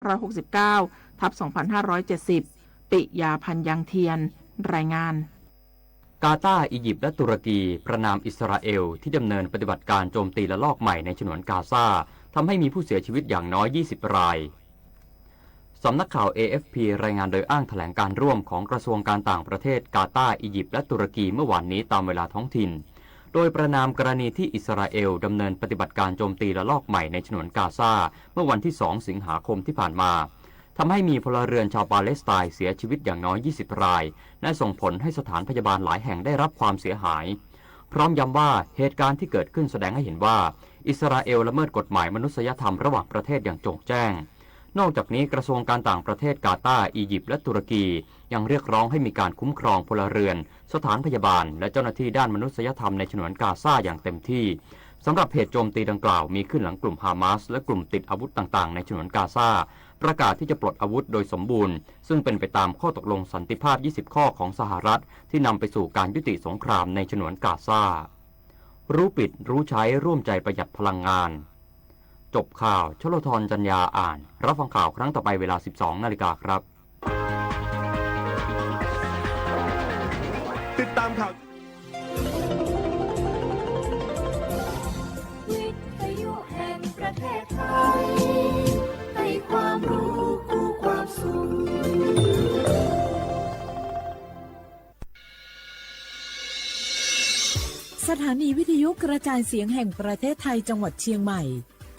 ร้อยหกสิบเก้า ทับ สองพันห้าร้อยเจ็ดสิบ ปิยา พันยังเทียน รายงาน กาตาร์ อียิปต์ และตุรกี ประณามอิสราเอลที่ดำเนินปฏิบัติการโจมตีระลอกใหม่ในฉนวนกาซา ทำให้มีผู้เสียชีวิตอย่างน้อย ยี่สิบ ราย สำนักข่าว เอ เอฟ พี รายงานโดยอ้างแถลงการร่วมของกระทรวงการต่างประเทศกาตาร์ อียิปต์ และตุรกีเมื่อวานนี้ตามเวลาท้องถิ่น โดยประณามกรณีที่อิสราเอลดำเนินปฏิบัติการโจมตีระลอกใหม่ในฉนวนกาซา เมื่อวันที่ สอง สิงหาคมที่ผ่านมา ทำให้มีพลเรือนชาวปาเลสไตน์เสียชีวิตอย่างน้อย ยี่สิบ ราย และส่งผลให้สถานพยาบาลหลายแห่งได้รับความเสียหาย พร้อมย้ำว่าเหตุการณ์ที่เกิดขึ้นแสดงให้เห็นว่า อิสราเอลละเมิดกฎหมายมนุษยธรรมระหว่างประเทศอย่างโจ่งแจ้ง นอกจากนี้กระทรวงการต่างประเทศกาตาร์ อียิปต์ และตุรกี ยังเรียกร้องให้มีการคุ้มครองพลเรือน สถานพยาบาล และเจ้าหน้าที่ด้านมนุษยธรรมในฉนวนกาซาอย่างเต็มที่ สำหรับเหตุโจมตีดังกล่าวมีขึ้นหลังกลุ่มฮามาสและกลุ่มติดอาวุธต่างๆในฉนวนกาซา ประกาศที่จะปลดอาวุธโดยสมบูรณ์ ซึ่งเป็นไปตามข้อตกลงสันติภาพ ยี่สิบ ข้อของสหรัฐ ที่นำไปสู่การยุติสงครามในฉนวนกาซา รู้ปิดรู้ใช้ร่วมใจประหยัดพลังงาน จบข่าว ชลธร จันยา อ่าน รับฟังข่าวครั้งต่อไปเวลา สิบสอง นาฬิกาครับ ติดตามข่าว วิทยุแห่งประเทศไทย ให้ความรู้คู่ความสุข สถานีวิทยุกระจายเสียงแห่งประเทศไทยจังหวัดเชียงใหม่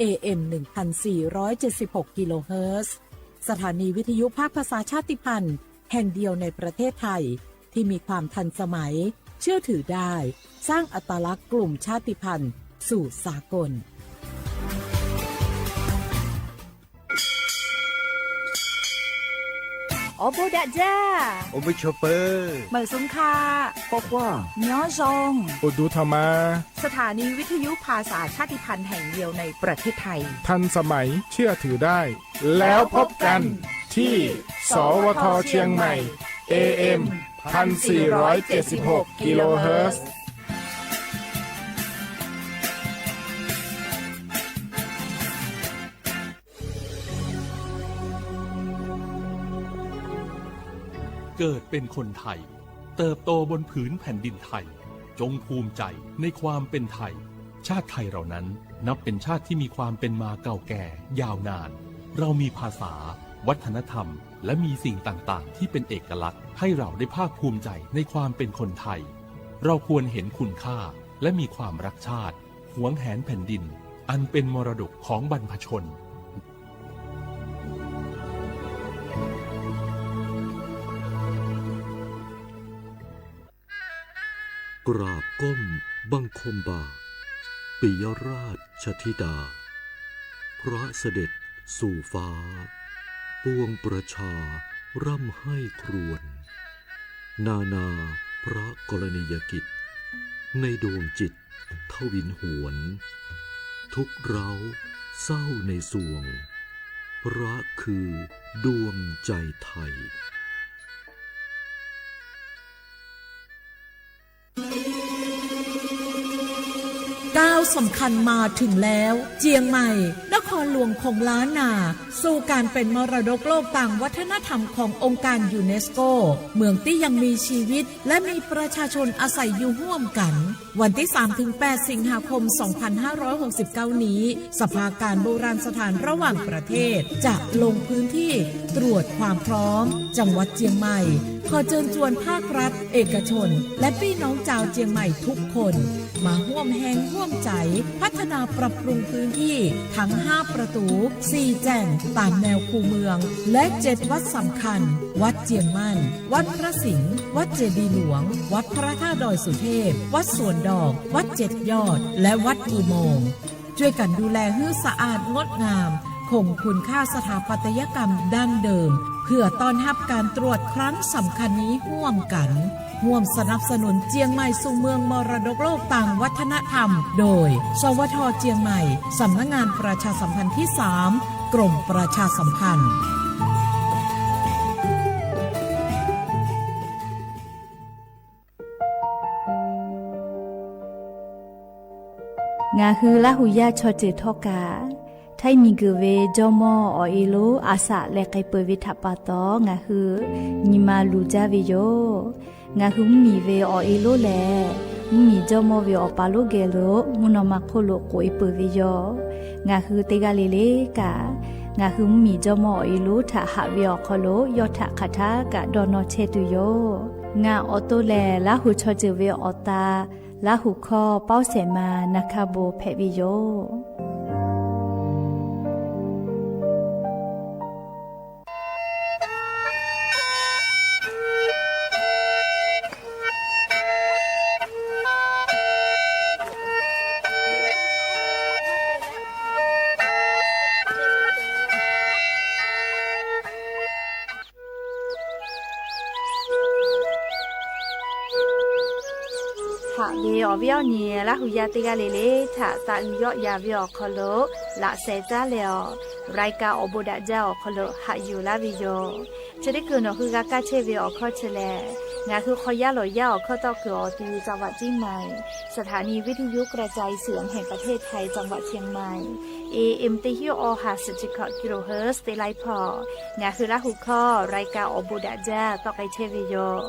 เอ เอ็ม หนึ่งพันสี่ร้อยเจ็ดสิบหก กิโลเฮิรตซ์ สถานีวิทยุภาคภาษาชาติพันธุ์แห่งเดียวในประเทศไทย ที่มีความทันสมัย เชื่อถือได้ สร้างอัตลักษณ์กลุ่มชาติพันธุ์สู่สากล Awˬ bon daꞈ jaˇ. Awˬ bon chaw peuˬ. Meunˍ suhˍ hkaꞈ. K'awꞈ k'oˆ. Nyoˉ zhong. Awˬ duˬ htaꞈ ma. สถานีวิทยุภาษาชาติพันธุ์แห่งเดียวในประเทศไทย ทันสมัย เชื่อถือได้ แล้วพบกันที่ สวท เชียงใหม่ เอ เอ็ม พันสี่ร้อยเจ็ดสิบหก กิโลเฮิรตซ์ เกิดเป็นคนไทย เติบโตบนผืนแผ่นดินไทย จงภูมิใจในความเป็นไทย ชาติไทยเรานั้นนับเป็นชาติที่มีความเป็นมาเก่าแก่ยาวนาน เรามีภาษา วัฒนธรรม และมีสิ่งต่างๆ ที่เป็นเอกลักษณ์ ให้เราได้ภาคภูมิใจในความเป็นคนไทย เราควรเห็นคุณค่า และมีความรักชาติ หวงแหนแผ่นดิน อันเป็นมรดกของบรรพชน กราบก้มบังคมบาท ปิยราชธิดา พระเสด็จสู่ฟ้า ปวงประชาร่ำไห้ครวญ นานาพระกรณียกิจ ในดวงจิตทวินหวน ทุกข์ร้าวเศร้าในสวง พระคือดวงใจไทย ก้าวสำคัญมาถึงแล้ว เจียงใหม่ นครหลวงของล้านนา สู่การเป็นมรดกโลกทางวัฒนธรรมขององค์การยูเนสโก เมืองที่ยังมีชีวิต และมีประชาชนอาศัยอยู่ร่วมกัน วันที่ สามถึงแปด สิงหาคม สองพันห้าร้อยหกสิบเก้า นี้ สภาการโบราณสถานระหว่างประเทศ จะลงพื้นที่ตรวจความพร้อม จังหวัดเจียงใหม่ ขอเชิญชวนภาครัฐ เอกชน และพี่น้องชาวเจียงใหม่ทุกคน มาร่วมแฮงร่วมใจ๋ พัฒนาปรับปรุงพื้นที่ทั้ง ห้า ประตู สี่ แจ่ง ตามแนวคูเมือง และ เจ็ด วัดสำคัญ วัดเจียงมั่น วัดพระสิงห์ วัดเจดีย์หลวง วัดพระธาตุดอยสุเทพ วัดสวนดอก วัดเจ็ดยอด และวัดอุโมงค์ ช่วยกันดูแลหื้อสะอาดงดงาม คงคุณค่าสถาปัตยกรรมดั้งเดิม เพื่อต้อนรับการตรวจครั้งสำคัญนี้ร่วมกัน ร่วมสนับสนุนเจียงใหม่สู่เมืองมรดกโลกทางวัฒนธรรม โดย สวท เจียงใหม่ สำนักงานประชาสัมพันธ์ที่ สาม กรมประชาสัมพันธ์ Ngaˬ hui Laˇ hu yaˇ chaw ceuˬ htawˇ kaꞈ, Htaiˇ miˬguiˬ ve jawˇmawˇ awˬ e lonˉ a shaꞈ leh k'ai peuˬ ve htaꞈ pa taw, ngaˬ hui nyi ma luˬ jaˇ ve yoˬ. Ngaˬ hui mvuhˇmiˬ ve awˬ e lonˉ lehˬ, mvuhˇmiˬ jawˇmawˇ ve awˬ pa lonˉ geh lo mvuhˇ naw ma hk'oˆ lo k'oꞈ e peuˬ ve yoˬ. Ngaˬ hui teˇ g'aˇ le le kaꞈ, ngaˬ hui mvuhˇmiˬ jawˇmawˇ awˬ e lonˉ htaꞈ haꞈ ve awˬ hk'aw lo yawˇ htaꞈ hk'aˬ htaˇ kaꞈ dawˇ nawˇ chehˇ tuˬ yoˬ. Ngaˬ awˬ to lehˬ, Laˇ huˍ chaw ceuˬ ve awˬ ta Laˇ huˍ hkawˇ pawˇ shehˍ ma Na hkaˇ bon hpehꞈ ve yoˬ. Haꞈ ve awˬ viˉ awˬ nyi Laˇ huˍ yaˇ teˇ g'aˇ le le htaꞈ taˍ uiˍ yawˆ yan ve awˬ hk'aw lo laꞈ sheh caˉ leh awˬ, รายการ awˬ bon daꞈ jaˇ awˬ hk'aw lo haꞈ yuˬ laˇ ve yoˬ. Chi teˇ kuiˬ nawˬ hui g'a kaˇ chehˇ ve awˬ hkawˇ chi lehˬ, ngaˬ hui hk'aw yaˇ lawˬ yaˇ awˬ hkawˇ tawˆ kuiˬ awˬ ti จังหวัดเชียงใหม่ สถานีวิทยุกระจายเสียงแห่งประเทศไทย จังหวัดเชียงใหม่ เอเอ็ม teˇ hinˉ awˇ ha suhˍ chi hkawꞈ กิโลเฮิรตซ์ teˇ laiˉ hpawˇ, ngaˬ hui Laˇ huˍ hkawˇ รายการ awˬ bon daꞈ jaˇ tawˆ k'ai chehˇ ve yoˬ.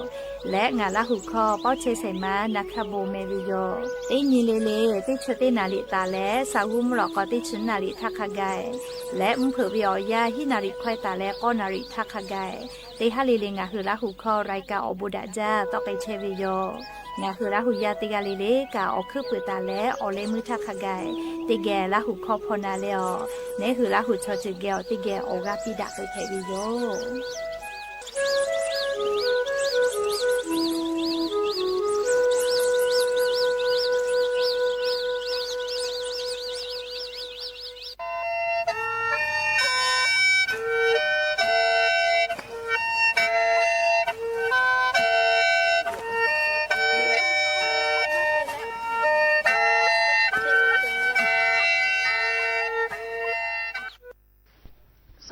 Leh ngaˬ Laˇ huˍ hkawˇ pawˇ chehˇ shehˍ ma Na hkaˇ bon meh ve yoˬ. Teˇ nyi le le teˇ chi teˇ naˍ riˍ taˍ leh, shaˍ g'uˇ mvuhˇ lawꞈ k'aw teˇ chi naˍ riˍ htaˇ hk'a gaˬ, leh mvuhˇ hpeuꞈ ve awˬ yanˇ hiˉ naˍ riˍ hkawehˇ taˍ leh k'awˇ naˍ riˍ htaˇ hk'a gaˬ, teˇ haˉ le le ngaˬ hui Laˇ huˍ hkawˇ รายการ awˬ bon daꞈ jaˇ tawˆ k'ai chehˇ ve yoˬ. Ngaˬ hui Laˇ huˍ yaˇ teˇ g'aˇ le le kaꞈ awˬ hkuiˉ puiˍ taˍ leh awˬ leh meuˇ htaˇ hk'a gaˬ, teˇ geh Laˇ huˍ hkawˇ hpaw na leh awˬ, neˉ hui Laˇ huˍ chaw ceuˬ geh awˬ teˇ geh awˬ g'aˇ piˇ daꞈ k'ai hpehꞈ ve yoˬ.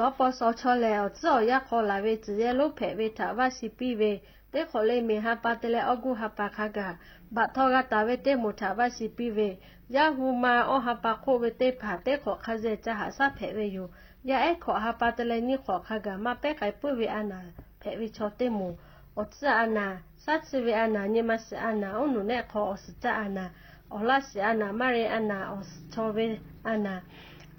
Suhˍ paw suhˍ chaw lehˬ, awˬ tcuhˉ awˬ yanˇ hk'aw laˬ ve tcuhˬ yehˇ lonˉ hpehꞈ ve htaꞈ vaˇ shiˍ piˇ ve, teˇ hk'awꞈ le miˬ ha pa te leh awˇ guˇ ha pa hk'a gaˬ baꞈ htaw g'a taˍ ve teˇ moˍ htaꞈ vaˇ shiˍ piˇ ve, yaˇ hu ma awˇ ha pa hk'oˆ ve teˇ hpaˍ teˇ hk'awꞈ hk'a zehˬ ca haꞈ shaˉ hpehꞈ ve yoˬ. Yaˇ ehˉ hkawꞈ ha pa te leh nyiˇ hk'awꞈ hk'a gaˬ maˇ pehˉ k'ai puiˉ ve a naˍ hpehꞈ ve chaw teˇ moˍ, awˬ tcuhˉ a naˍ, shaˉ tsuhˇ ve a naˍ, nyi ma shiˍ a naˍ, oˉ nuˬ nehˆ hk'aw awˬ suhˍ caˆ a naˍ, awˬ laˇ shiˍ a naˍ, maˇ re a naˍ, awˬ suhˍ chaw ve a naˍ,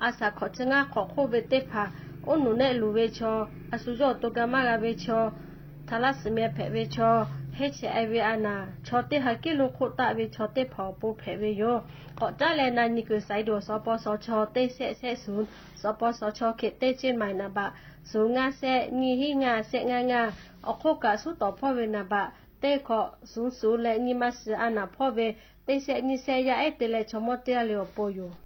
a shaˍ hkawꞈ chi ngaˇ hk'awꞈ hk'oˆ ve teˇ hpaˍ, oˉ nuˬ nehˆ luˬ ve chaw, a shu yawˇ awˬ to ga maˇ g'a ve chaw, htaꞈ laˇ suhˍ meh hpehꞈ ve chaw, heˉ chehˇ e ve a naˍ, chaw teˇ ha kiˉ lo hk'oˆ taˆ ve chaw teˇ hpaˍ awˬ pon hpehꞈ ve yoˬ. K'awꞈ caˉ leh na nyi kuiˬ saiˍ doˬ suhˍ paw suhˍ chaw teˇ shehˆ shehˆ suhˍ, suhˍ paw suhˍ chaw hkeh teˇ ceˇ maiˍ naˍ baꞈ suhˍ ngaˇ shehˆ nyiˇ hinˉ ngaˇ shehˆ ngaˇ ngaˇ, awˬ hk'oˆ kaꞈ suhˉ tawˍ hpawˇ ve naˍ baꞈ teˇ hkawꞈ suhˍ suhˍ leh nyi ma shiˍ a naˍ hpawˇ ve teˇ shehˆ nyiˇ shehˆ yaˇ ehˉ te leh chaw mawˇ teˇ g'aˇ le awˬ pon yoˬ.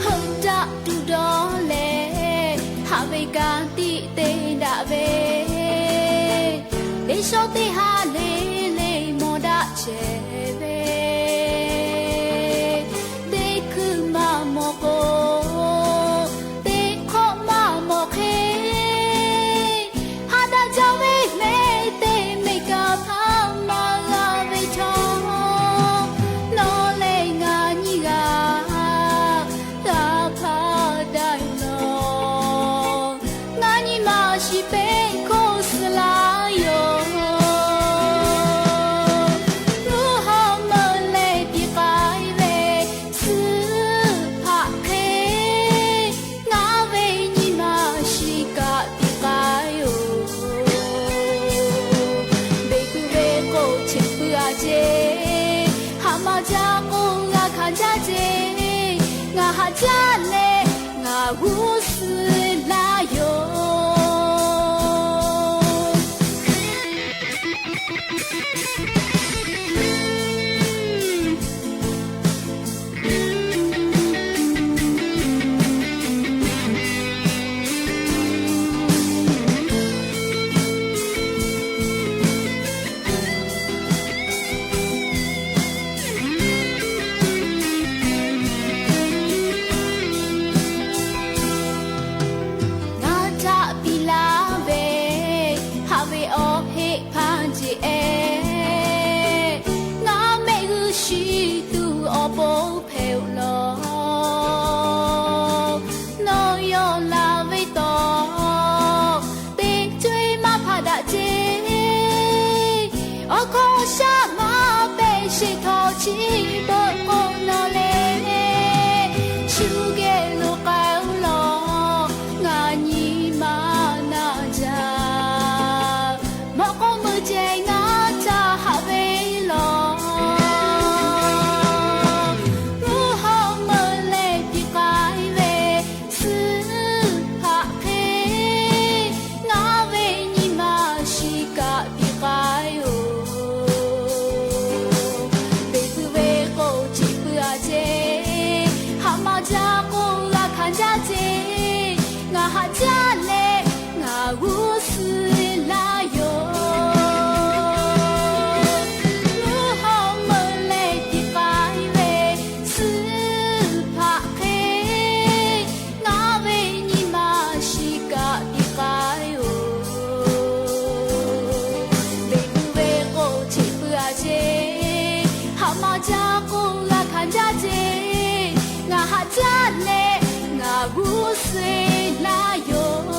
Heuˆ daꞈ tuˬ dawˇ leh, haꞈ ve ka tiꞈ te daꞈ ve, teˇ shawˉ teˇ ha le le mawˬ daꞈ chehˇ ve, teˇ hkui maˇ mawˬ k'o, teˇ hk'awꞈ maˇ mawˬ hk'e, ha daꞈ jaˇ ve mehˆ teˇ mehˆ kaꞈ hpaˇ maˇ g'a ve chaw, nawˬ leh ngaˬ nyiˇ g'aˇ g'a hpaˇ daꞈ nawˬ, ngaˬ nyi ma shiˍ peˇ hk'oˆ suh laˇ yoˬ. Luˬ ha meuꞈ leh tiꞈ k'ai ve suhˉ hpaꞈ hk'e, ngaˬ ve nyi ma shiˍ kaꞈ tiꞈ k'ai yoˬ. Beˬ tuˬ ve k'o, cheꞈ puiˉ a ceˇ, haꞈ ma jaˇ k'o, g'a hkanˍ jaˇ ceˇ, ngaˬ haꞈ jaˇ leh ngaˬ g'uˇ suh laˇ yoˬ. Htawˇ chi beuꞈ k'o nawˬ lehˬ, shu geh lo k'ai-o lawˬ, ngaˬ nyi ma naˆ jaˇ. Mawꞈ k'aw meuˇ ceh ngaˬ htaꞈ haꞈ ve lawˬ. Uˉ hawˉ meuˇ leh piˇ k'ai ve, suhˉ hpaꞈ hk'e ngaˬ ve nyi ma shiˍ kaꞈ piˇ k'ai-oˬ. Beˬ puiˉ ve k'o, chi puiˉ a ceˇ, haꞈ ma jaˇ k'o, g'a hkanˍ jaˇ ceˇ. Ngaˬ haꞈ jaˇ leh, ngaˬ g'uˇ suhˍ laˇ yoˬ. Uˉ hawˉ meuˇ leh piˇ k'ai ve, suhˉ hpaꞈ hk'e ngaˬ ve nyi ma shiˍ kaꞈ piˇ k'ai-oˬ. Beˬ puiˉ ve k'o, chi puiˉ a ceˇ, haꞈ ma jaˇ k'o, g'a hkanˍ jaˇ ceˇ. Ngaˬ haꞈ jaˇ leh, ngaˬ g'uˇ suhˍ laˇ yoˬ.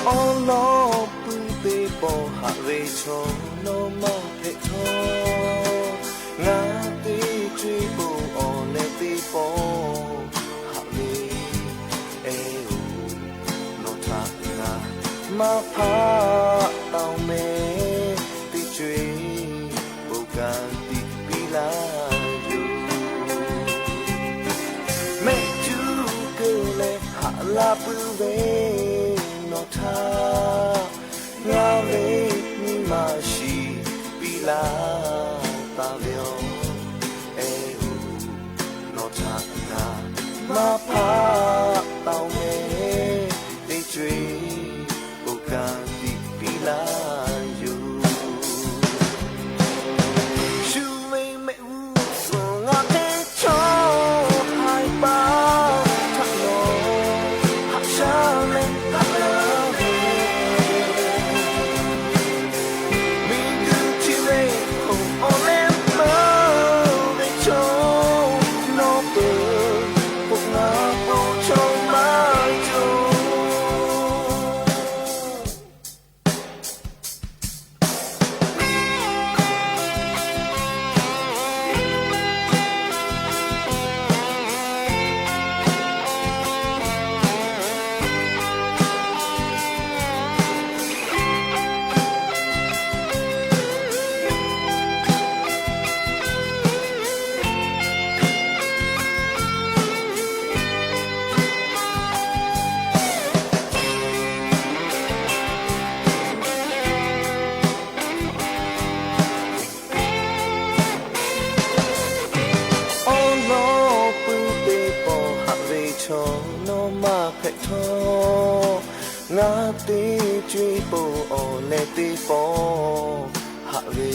Awˉ lawˉ puiˉ teˇ pawˆ haꞈ ve chaw nawˬ maˇ hpehꞈ htawˇ, ngaˬ teˇ co-e bon awˬ leh teˇ pawˆ haꞈ ve eh-oˬ, nawˬ htaꞈ ngaˬ maˇ hpaˆ taˍ-oˬ mehˍ. Teˇ co-e bon ka tiꞈ piˇ laˇ yoˬ. Mehˆ cuˉ keu leh haꞈ laˇ puiˉ ve nawˬ htaꞈ ngaˬ ve nyi ma shiˍ piˇ laˇ taˍ ve yoˬ. Eh-oˬ, nawˬ htaꞈ ngaˬ maˇ hpaˆ taˍ-oˬ mehˍ. Teˇ co-e bon ka tiꞈ piˇ laˇ yoˬ. Shu ve mehˆ g'uˇ suhˍ ngaˬ hk'e chaw haiˬ paˍ htaꞈ nawˬ haꞈ shaˉ leh haꞈ laˇ ve, miˬguiˬ chi ve hk'oˆ awˬ leh meuˇ ve chaw nawˬ peuˬ k'o, ngaˬ k'o chaw maˇ cawˬ. Awˉ lawˉ puiˉ teˇ pawˆ haꞈ ve chaw nawˬ maˇ hpehꞈ htawˇ, ngaˬ teˇ co-e pon awˬ leh teˇ pawˆ haꞈ ve,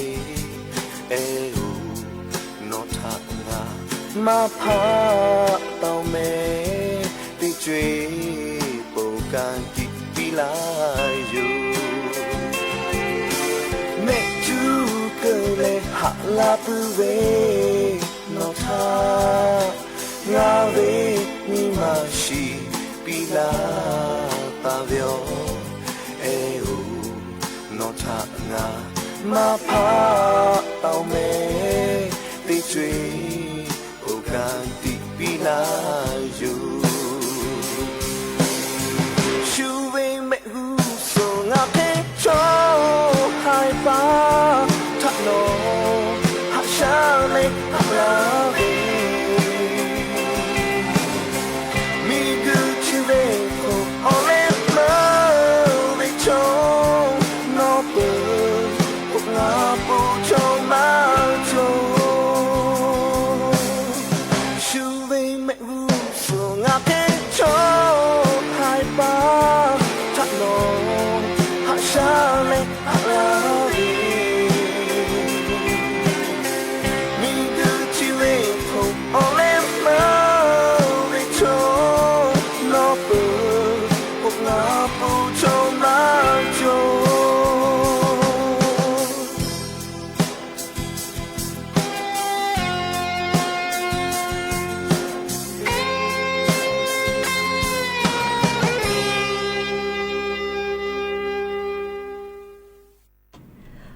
eh-oˬ, nawˬ htaꞈ ngaˬ maˇ hpaˆ taw meh, teˇ co-e pon ka tiꞈ piˇ laˇ yoˬ. Mehˆ cuˇ keu leh haꞈ la puiˉ ve, nawˬ htaꞈ ngaˬ ve nyi ma shiˍ piˇ laˇ taˍ ve awˬ, eh-oˬ, nawˬ htaꞈ ngaˬ maˇ hpaˆ taw meh, teˇ co-e pon ka tiꞈ piˇ laˇ yoˬ. Shu ve mehˆ g'uˇ suhˍ ngaˬ hk'e chaw haiˬ paˍ htaꞈ nawˬ haꞈ shaˉ leh haꞈ laˇ ve, miˬguiˬ chi ve hk'oˆ awˬ leh meuˇ ve chaw, nawˬ peuˬ k'o ngaˬ pon chaw maˇ cawˬ. Shu ve mehˆ g'uˇ suhˍ ngaˬ hk'e chaw haiˬ paˍ htaꞈ nawˬ haꞈ shaˉ leh haꞈ laˇ ve, miˬguiˬ chi ve hk'oˆ awˬ leh meuˇ ve chaw, nawˬ peuˬ k'o ngaˬ pon chaw maˇ cawˬ.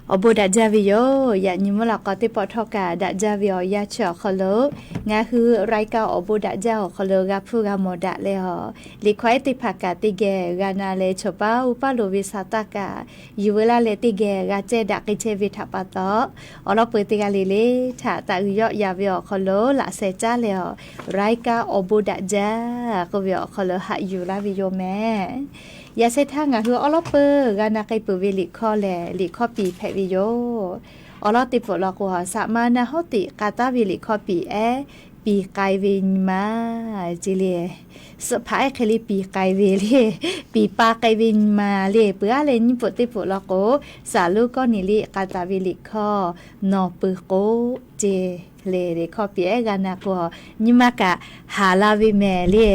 Awˬ bon daꞈ jaˇ ve yoˬ. Yaꞈ nyi mvuhˇ lawꞈ k'aw teˇ pawˆ htawˇ kaꞈ daꞈ jaˇ ve awˬ yanˇ chi awˬ hk'aw lo, ngaˬ hui raiˍ kaꞈ awˬ bon daꞈ jaˇ awˬ hk'aw lo g'a hpuˇ g'a mawˬ daꞈ leh a, liꞈ hkawˇ ehˉ teˇ hpaˍ kaꞈ teˇ geh g'a na leh, chaw paˉ uˉ paˉ loˍ ve sa taˇ kaꞈ yuˬ veu laˇ leh teˇ geh g'a cehˇ daꞈ k'ai chehˇ ve htaꞈ pa taw, awˬ lawn peuˬ teˇ g'aˇ le le htaꞈ taꞈ uiˍ yawˆ yaˍ ve awˬ hk'aw lo laꞈ sheh caˉ leh a, raiˍ kaꞈ awˬ bon daꞈ jaˇ k'oˆ ve awˬ hk'aw lo haꞈ yuˬ laˇ ve yoˬ mehˍ. Yaꞈ sheh htaˇ ngaˬ hui awˬ lawn peuˬ g'a na k'ai peuˬ ve liꞈ hkawˇ lehˬ, liꞈ hkawˇ piˍ hpehꞈ ve yoˬ. Awˬ lawn teˇ peuˬ law k'o, saˍ maˍ naˆ hawˉ tiꞈ k'a taˉ ve liꞈ hkawˇ piˍ ehˉ, piˍ k'ai ve nyi ma ce le. Suhˆ hpaˍ ehˉ hk'e le piˍ k'ai ve le, piˍ pa k'ai ve nyi ma le. Peuˬ aˉ leh nyiˇ peuˬ teˇ peuˬ law k'o, saˍ lonˉ kawˇ niˍ liꞈ k'a taˍ ve liꞈ hkawˇ nawˬ peuˬ k'o ce le, liꞈ hkawˇ piˍ ehˉ g'a na k'o, nyi ma kaꞈ haˍ la ve mehˍ le.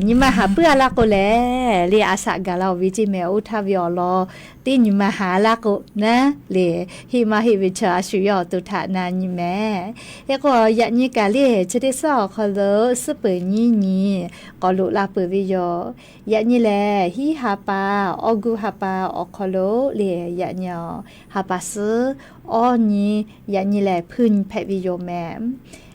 Nyi ma haˍ puiˉ a laˇ k'o lehˬ le, a shaꞈ gaˬ la-oˬ ve ce mehˍ. Oˇ htaˇ ve awˬ lawn teˇ nyi ma haˍ laˇ k'o naˉ le, heˆ maˇ heˆ ve chaw a shu yawˇ awˬ to htaꞈ na nyi mehˍ. Hk'e k'o, yaꞈ nyi kaꞈ le chi teˇ suhˉ awˬ hk'aw lo suhˉ peuˬ nyiˇ nyi k'awꞈ loꞈ la peuˬ ve yoˬ. Yaꞈ nyi lehˬ, hiˉ ha pa, awˇ gu ha pa awˬ hk'aw lo le, yaꞈ nyi a, ha pa suhˉ awˇ nyi, yaꞈ nyi lehˬ hpuiˇ nyi hpehꞈ ve yoˬ mehˍ.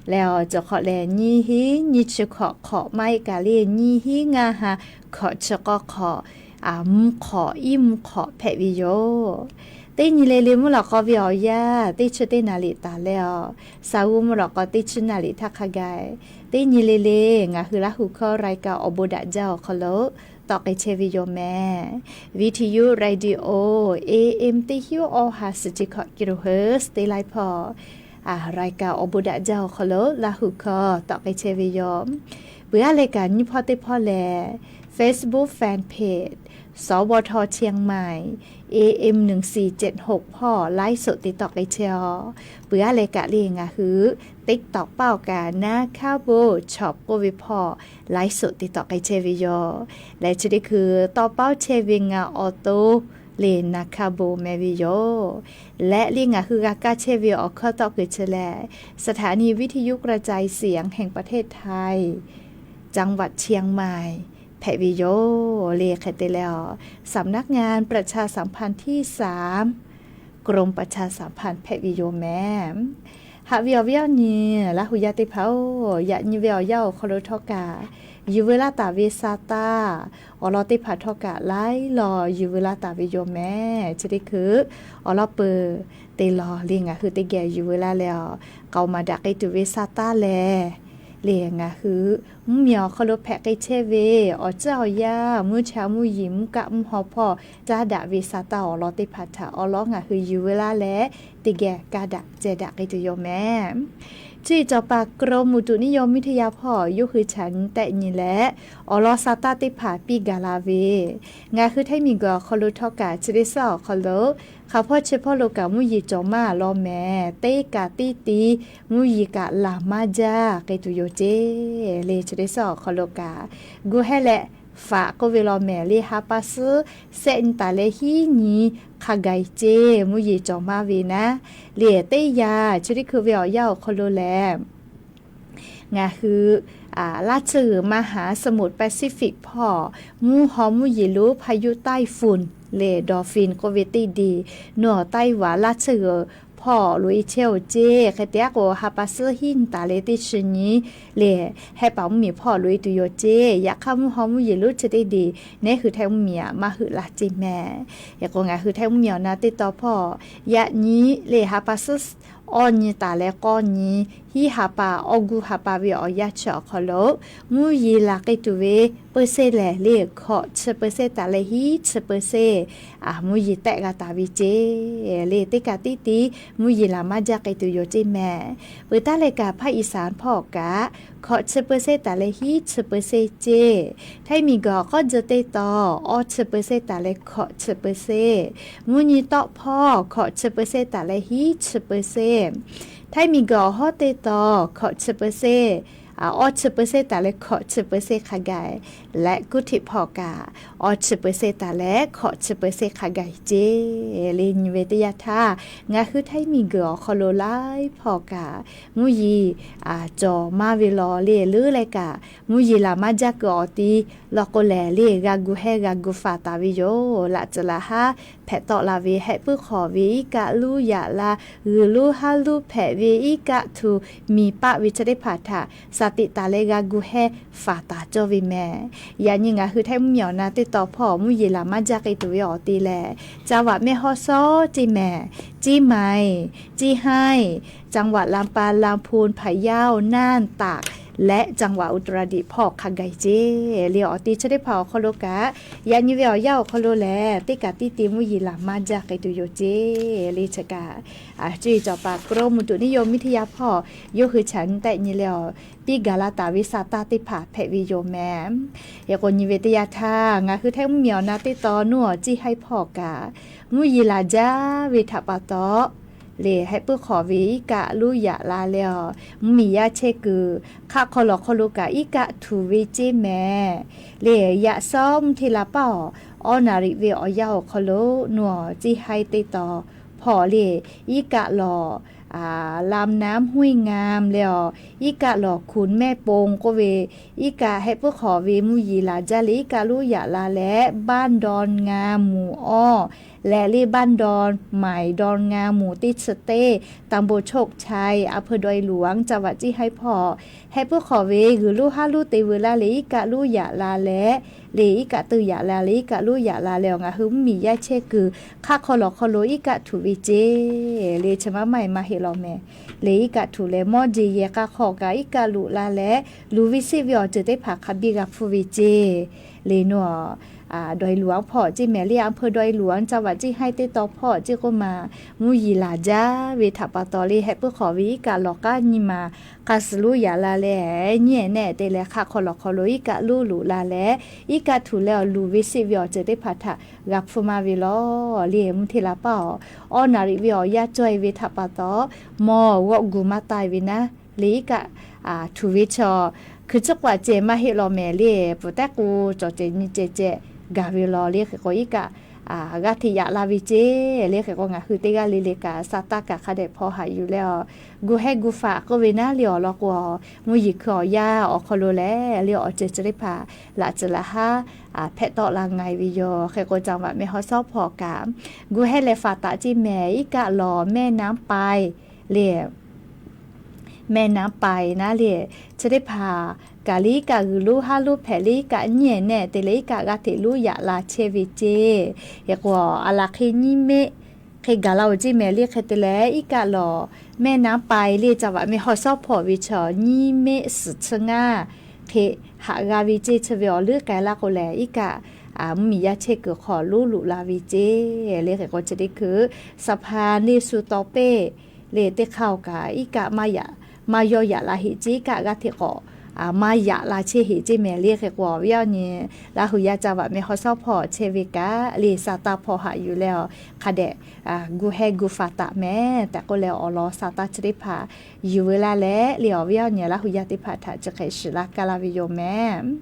Leh a, cawˬ hk'awꞈ lehˬ, nyiˇ hinˉ nyiˇ chi hkawꞈ hk'awꞈ maˇ heˆ kaꞈ le, nyiˇ hinˉ ngaˇ ha hkawꞈ chi k'awˇ hk'awꞈ, mvuhˇ hk'awꞈ iˉ mvuhˇ hk'awꞈ hpehꞈ ve yoˬ. Teˇ nyi le le mvuhˇ lawꞈ k'aw ve awˬ yanˇ teˇ chi teˇ naˍ riˍ taˍ leh a, saˍ uˇ mvuhˇ lawꞈ k'aw teˇ chi naˍ riˍ htaˇ hk'a gaˬ, teˇ nyi le le ngaˬ hui Laˇ huˍ hkawˇ raiˍ kaꞈ awˬ bon daꞈ jaˇ awˬ hk'aw lo tawˆ k'ai chehˇ ve yoˬ mehˍ. Viˇ tiꞈ yuˇ radio, A M teˇ hinˉ awˇ ha suhˍ chi hkawꞈ kiˍ lo heuˬ teˇ laiˉ hpawˇ, raiˍ kaꞈ awˬ bon daꞈ jaˇ awˬ hk'aw lo Laˇ huˍ hkawˇ tawˆ k'ai chehˇ ve yoˬ. Peuˬ aˉ leh kaꞈ nyiˇ hpawˇ teˇ hpawˇ lehˬ, Facebook fan page สวท เชียงใหม่ A M หนึ่งสี่เจ็ดหก hpawˇ ไลฟ์สด te tawˆ k'ai chehˇ a. Peuˬ aˉ leh kaꞈ le ngaˬ hui TikTok paˆ awˬ kaꞈ naˉ hkaˉ bon chawˬ k'oˆ ve hpawˇ ไลฟ์สด te tawˆ k'ai chehˇ ve yoˬ. Leh chi teˇ hkui tawˇ paˉ chehˇ ve ngaˬ awˬ to le naˉ hkaˉ bon meh ve yoˬ. Leh le ngaˬ hui g'a kaˇ chehˇ ve awˬ hkawˇ tawˆ keu chi lehˬ, สถานีวิทยุกระจายเสียงแห่งประเทศไทย จังหวัดเชียงใหม่ hpehꞈ ve yoˬ le. Hk'e te leh a, สำนักงานประชาสัมพันธ์ที่สาม กรมประชาสัมพันธ์ hpehꞈ ve yoˬ mehˍ. Haꞈ ve awˬ viˉ awˬ nyi Laˇ huˍ yaˇ teˇ hpaˍ-oˬ, yaꞈ nyi ve awˬ yanˇ awˬ hk'aw lo htawˇ kaꞈ yuˬ veu laˇ taˍ ve sa taˇ awˬ lawn teˇ hpaˍ htawˇ kaꞈ laiˉ law yuˬ veu laˇ taˍ ve yoˬ mehˍ. Chi teˇ hkui awˬ lawn peuˬ te lawˬ le ngaˬ hui teˇ geh yuˬ veu laˇ leh a, k'aoˍ maˍ daꞈ k'ai tuˬ ve sa taˇ lehˬ le ngaˬ hui mvuhˇmiˬ awˬ hk'aw lo hpehꞈ k'ai chehˇ ve awˬ ceuˬ awˬ yanˇ, mvuhˇ cha mvuhˇ yeˬ, mvuhˇ kaˆ mvuhˇ haw hpawˇ caˉ daꞈ ve sa taˇ awˬ lawn teˇ hpaˍ htaꞈ awˬ lawn ngaˬ hui yuˬ veu laˇ leh teˇ geh kaˇ daꞈ ceh daꞈ k'ai tuˬ yoˬ mehˍ. Cuˇ yiˍ cawˬ paˍ กรมอุตุนิยมวิทยา hpawˇ yawˇ hui chaꞈ nyi tehˆ nyi leh, awˬ lawn sa taˇ teˇ hpaˍ piˇ gaˬ la ve, ngaˬ hui Htaiˇ miˬguiˬ awˬ hk'aw lo htawˇ kaꞈ chi teˇ suhˉ awˬ hk'aw lo hk'aˬ hpawˇ chi hpawˇ lo kaꞈ mvuhˇ yeˬ cawˬ maˇ law mehˍ. Teˇ kaꞈ tiˉ ti mvuhˇ yeˬ kaꞈ laˬ maˇ jaˇ k'ai tuˬ yoˬ ceˇ. Le chi teˇ suhˉ awˬ hk'aw lo kaꞈ gu hehˉ leh faꞈ k'oˆ ve law mehˍ. Le ha pa suhˉ sehˆ nyi taˍ leh hiˉ nyi hk'a gaˬ ceˇ mvuhˇ yeˬ cawˬ maˇ ve naˉ. Le teˇ yanˇ chi teˇ hkui ve awˬ yanˇ awˬ hk'aw lo lehˬ, ngaˬ hui laˇ tsuhˇ g'uiˬ มหาสมุทรแปซิฟิก hpawˇ mvuhˇ haw mvuhˇ yeˬ lonˉ พายุไต้ฝุ่น le dolphin k'oˆ ve teˇ deˬ, nawˬ Taiwan laˇ tsuhˇ g'uiˬ hpawˇ loꞈ e chehˇ oˬ ceˇ. Hk'e te aˉ k'o, ha pa suhˉ hiˉ nyi taˍ leh teˇ chi nyi le hehˆ paˍ mvuhˇ miˬ hpawˇ loꞈ e tuˬ yoˬ ceˇ. Yaꞈ hk'aˇ mvuhˇ haw mvuhˇ yeˬ lonˉ chi teˇ deˬ nehˉ hui Htaiˇ mvuhˇ miˬ aꞈ maˇ heuˆ la ceˇ mehˍ. Hk'e k'o, ngaˬ hui Htaiˇ mvuhˇ miˬ awˬ na teˇ tawn hpawˇ yaꞈ nyi le ha pa suhˉ awˇ nyi taˍ leh k'awˇ nyi hiˉ ha pa awˇ guˇ ha pa ve awˬ yanˇ chi awˬ hk'aw lo mvuhˇ yeˬ laˬ k'ai tuˬ ve เปอร์เซ็นต์ lehˬ, le hkawꞈ chi เปอร์เซ็นต์ taˍ leh hiˉ chi เปอร์เซ็นต์ mvuhˇ yeˬ tehˆ g'a taˍ ve ceˇ. Le teˇ kaꞈ tiˉ ti mvuhˇ yeˬ laˬ maˇ jaˇ k'ai tuˬ yoˬ ceˇ mehˍ. Peuˬ taˉ leh kaꞈ ภาคอีสาน hpawˇ kaꞈ hkawꞈ chi เปอร์เซ็นต์ taˍ leh hiˉ chi เปอร์เซ็นต์ ceˇ. Htaiˇ miˬguiˬ awˬ k'awˇ tcuh teˇ tawn awˇ chi เปอร์เซ็นต์ taˍ leh hkawꞈ chi เปอร์เซ็นต์. Mvuhˇ nyi tawˆ hpawˇ hkawꞈ chi เปอร์เซ็นต์ taˍ leh hiˉ chi เปอร์เซ็นต์. Htaiˇ miˬguiˬ awˬ hawˉ teˇ tawn hkawꞈ chi เปอร์เซ็นต์, awˇ chi เปอร์เซ็นต์ taˍ leh hkawꞈ chi เปอร์เซ็นต์ hk'a gaˬ leh, กรุงเทพ hpawˇ kaꞈ awˇ chi เปอร์เซ็นต์ taˍ leh hkawꞈ chi เปอร์เซ็นต์ hk'a gaˬ ceˇ. Le nyi ve teˇ yanˇ htaˇ, ngaˬ hui Htaiˇ miˬguiˬ awˬ hk'aw lo laiˉ hpawˇ kaꞈ mvuhˇ yeˬ cawˬ maˇ ve law le leuˉ leh kaꞈ, mvuhˇ yeˬ laˬ maˇ jaˇ kuiˬ awˬ ti law k'o lehˬ, le g'a gu hehˉ g'a gu faˍ taˍ ve yoˬ. Laꞈ tcuhˍ laꞈ haˉ hpehꞈ tawˆ la ve hehˆ puiˉ hk'awꞈ ve iˉ kaˆ luˇ yaꞈ la, g'uiˬ luˇ haˉ luˇ hpehꞈ ve iˉ kaˆ htuꞈ miˬ paˆ ve chi teˇ hpaˍ htaꞈ shaˍ tiꞈ taˍ leh g'a gu hehˉ faˍ taˍ cawˇ ve mehˍ. Yaꞈ nyi ngaˬ hui Htaiˇ mvuhˇ miˬ awˬ na teˇ tawn hpawˇ mvuhˇ yeˬ laˬ maˇ jaˇ k'ai tuˬ ve awˬ ti lehˬ, จังหวัดแม่ฮ่องสอน ceˇ mehˍ, เชียงใหม่, เชียงราย, จังหวัดลำปาง ลำพูน พะเยา น่าน ตาก และจังหวัดอุตรดิตถ์ hpawˇ hk'a gaˬ ceˇ. Le awˬ ti chi teˇ hpaˍ awˬ hk'aw lo kaꞈ, yaꞈ nyi ve awˬ yanˇ awˬ hk'aw lo lehˬ, teˇ kaꞈ tiˉ ti mvuhˇ yeˬ laˬ maˇ jaˇ k'ai tuˬ yoˬ ceˇ. Le chi kaꞈ, cuˇ yiˍ cawˬ paˍ กรมอุตุนิยมวิทยา hpawˇ yawˇ hui chaꞈ nyi tehˆ nyi leh awˬ piˇ gaˬ la taˍ ve sa taˇ teˇ hpaˍ hpehꞈ ve yoˬ mehˍ. Hk'e k'o, nyi ve teˇ yanˇ htaˇ ngaˬ hui Htaiˇ mvuhˇ miˬ awˬ na teˇ tawn nuˇ awˬ ceˇ haiˉ hpawˇ kaꞈ mvuhˇ yeˬ laˬ jaˇ ve htaꞈ pa taw, le hehˆ puiˉ hk'awꞈ ve iˉ kaˆ luˇ yaꞈ la leh awˬ mvuhˇ miˬ yaˇ chehˇ kuiˬ hk'aˆ hk'aw lawˬ hk'aw lo kaꞈ iˉ kaˆ htuꞈ ve ceˇ mehˍ. Le yaꞈ shawˉ mvuhˇ hteˇ la paˇ awˬ awˇ naˍ riꞈ ve awˬ yanˇ awˬ hk'aw lo nuˇ awˬ ceˇ haiˉ teˇ tawn hpawˇ le iˉ kaˆ lawˬ ลำน้ำห้วยงาม leh awˬ iˉ kaˆ lawˬ ขุนแม่ปง k'oˆ ve iˉ kaˆ hehˆ puiˉ hk'awꞈ ve mvuhˇ yeˬ laˬ jaˇ leh iˉ kaˆ luˇ yaꞈ la leh บ้านดอนงาม หมู่ awˇ leh le บ้านดอนใหม่ ดอนงาม หมู่ teˇ chi teˇ ตำบลโชคชัย อำเภอดอยหลวง จังหวัดเชียงราย hpawˇ hehˆ puiˉ hk'awꞈ ve g'uiˬ luˇ haˉ luˇ te veu laˇ leh iˉ kaˆ luˇ yaꞈ la leh, le iˉ kaˆ teuˇ yaꞈ la leh iˉ kaˆ luˇ yaꞈ la leh awˬ ngaˬ hui mvuhˇ miˬ yaˇ chehˇ kuiˬ hk'aˆ hk'aw lawˬ hk'aw lo iˉ kaˆ htuꞈ ve ceˇ. Le chi maˇ maˇ e maˇ heˆ law mehˍ. Le iˉ kaˆ htuꞈ leh mawˇ jeˬ yehˬ k'a hk'aw kaꞈ iˉ kaˆ luꞈ la leh, luˬ ve seˆ ve awˬ ceuˬ teˇ hpaˍ hk'a biˇ g'a hpfuhˇ ve ceˇ. Le nuˇ ดอยหลวง hpawˇ ceˇ mehˍ. Le อำเภอดอยหลวง จังหวัดเชียงราย teˇ tawn hpawˇ ceˇ k'oˆ ma, mvuhˇ yeˬ laˬ jaˇ ve htaꞈ pa taw le hehˆ puiˉ hk'awꞈ ve iˉ kaˆ lawˬ k'aˉ nyi ma k'a suhˍ luˇ yaꞈ la leh, nyiˇ ehˍ nehˆ te leh hk'aˆ hk'aw lawˬ hk'aw lo iˉ kaˆ luˇ luꞈ la leh, iˉ kaˆ htuꞈ leh awˬ luˬ ve seˆ ve awˬ ceuˬ teˇ hpaˍ htaꞈ g'a hpfuhˇ maˇ ve law. Le mvuhˇ hteˇ la paˇ awˬ awˇ naˍ riꞈ ve awˬ yanˇ caweh ve htaꞈ pa taw, mawˬ g'awˆ gu maˇ taˇ ve naˉ. Le iˉ kaˆ htuꞈ ve chaw hkui tcuhˉ k'o a ceh maˇ heˆ law mehˍ. Le pfuhˍ tehˉ k'o cawˬ ceh nyi ceh ceh gaˬ ve law. Le hk'e k'o iˉ kaˆ g'a hteꞈ yaꞈ la ve ceˇ. Le hk'e k'o ngaˬ hui teˇ g'aˇ le le kaꞈ sa taˇ kaꞈ hk'a dehꞈ hpaw haꞈ yuˬ leh awˬ gu hehˉ gu faˍ k'oˆ ve naˉ le awˬ lawn k'o, mvuhˇ yeˬ hkui awˬ yanˇ awˬ hk'aw lo lehˬ le awˬ ceuˬ chi teˇ hpaˍ laꞈ tcuhˍ laꞈ haˉ hpehꞈ tawˆ la nga e ve yoˬ. Hk'e k'o จังหวัดแม่ฮ่องสอน hpawˇ kaꞈ gu hehˉ leh faˍ taˍ ceˇ mehˍ. Iˉ kaˆ lawˬ แม่น้ำปาย le แม่น้ำปาย naˉ le chi teˇ hpaˍ kaꞈ le iˉ kaˆ g'uiˬ luˇ haˉ luˇ hpehꞈ le iˉ kaˆ nyiˇ ehˍ nehˆ te leh iˉ kaˆ g'a hteꞈ luˇ yaꞈ la chehˇ ve ceˇ. Hk'e k'o a laˬ hk'e nyiˇ meˆ hk'e gaˬ la oˬ ceˇ mehˍ. Le hk'e te leh iˉ kaˆ lawˬ แม่น้ำปาย le จังหวัดแม่ฮ่องสอน hpawˇ ve chaw nyiˇ meˆ suhˍ chi ngaˇ hk'e haꞈ g'a ve ceˇ. Chi ve awˬ leuˉ k'ai laˇ k'o lehˬ iˉ kaˆ mvuhˇ miˬ yaˇ chehˇ kuiˬ hk'aw luˇ luꞈ la ve ceˇ. Le hk'e k'o chi teˇ hkui สะพาน le shu taw peˇ le teˇ hk'aˇ awˬ kaꞈ iˉ kaˆ maˇ yaꞈ maˇ yawˇ yaꞈ la heꞈ ceˇ kaꞈ g'aˇ hteꞈ k'awꞈ maˇ yaꞈ la chehˇ heꞈ ceˇ mehˍ le. Hk'e k'o, awˬ viˉ awˬ nyi Laˇ hu yaˇ ca vaꞈ meh hawˉ shawˉ hpawˇ chehˇ ve kaꞈ le, sa taˇ hpawˇ haꞈ yuˬ leh awˬ hk'a dehꞈ gu hehˉ gu faˍ taˍ mehˍ tehꞈ k'oˆ leh, awˬ lawn sa taˇ chi teˇ hpaˍ yuˬ veu laˇ leh le, awˬ viˉ awˬ nyi Laˇ hu yaˇ teˇ hpaˍ htaꞈ chi hk'e shiˍ laˇ kaˇ laˇ ve yoˬ mehˍ.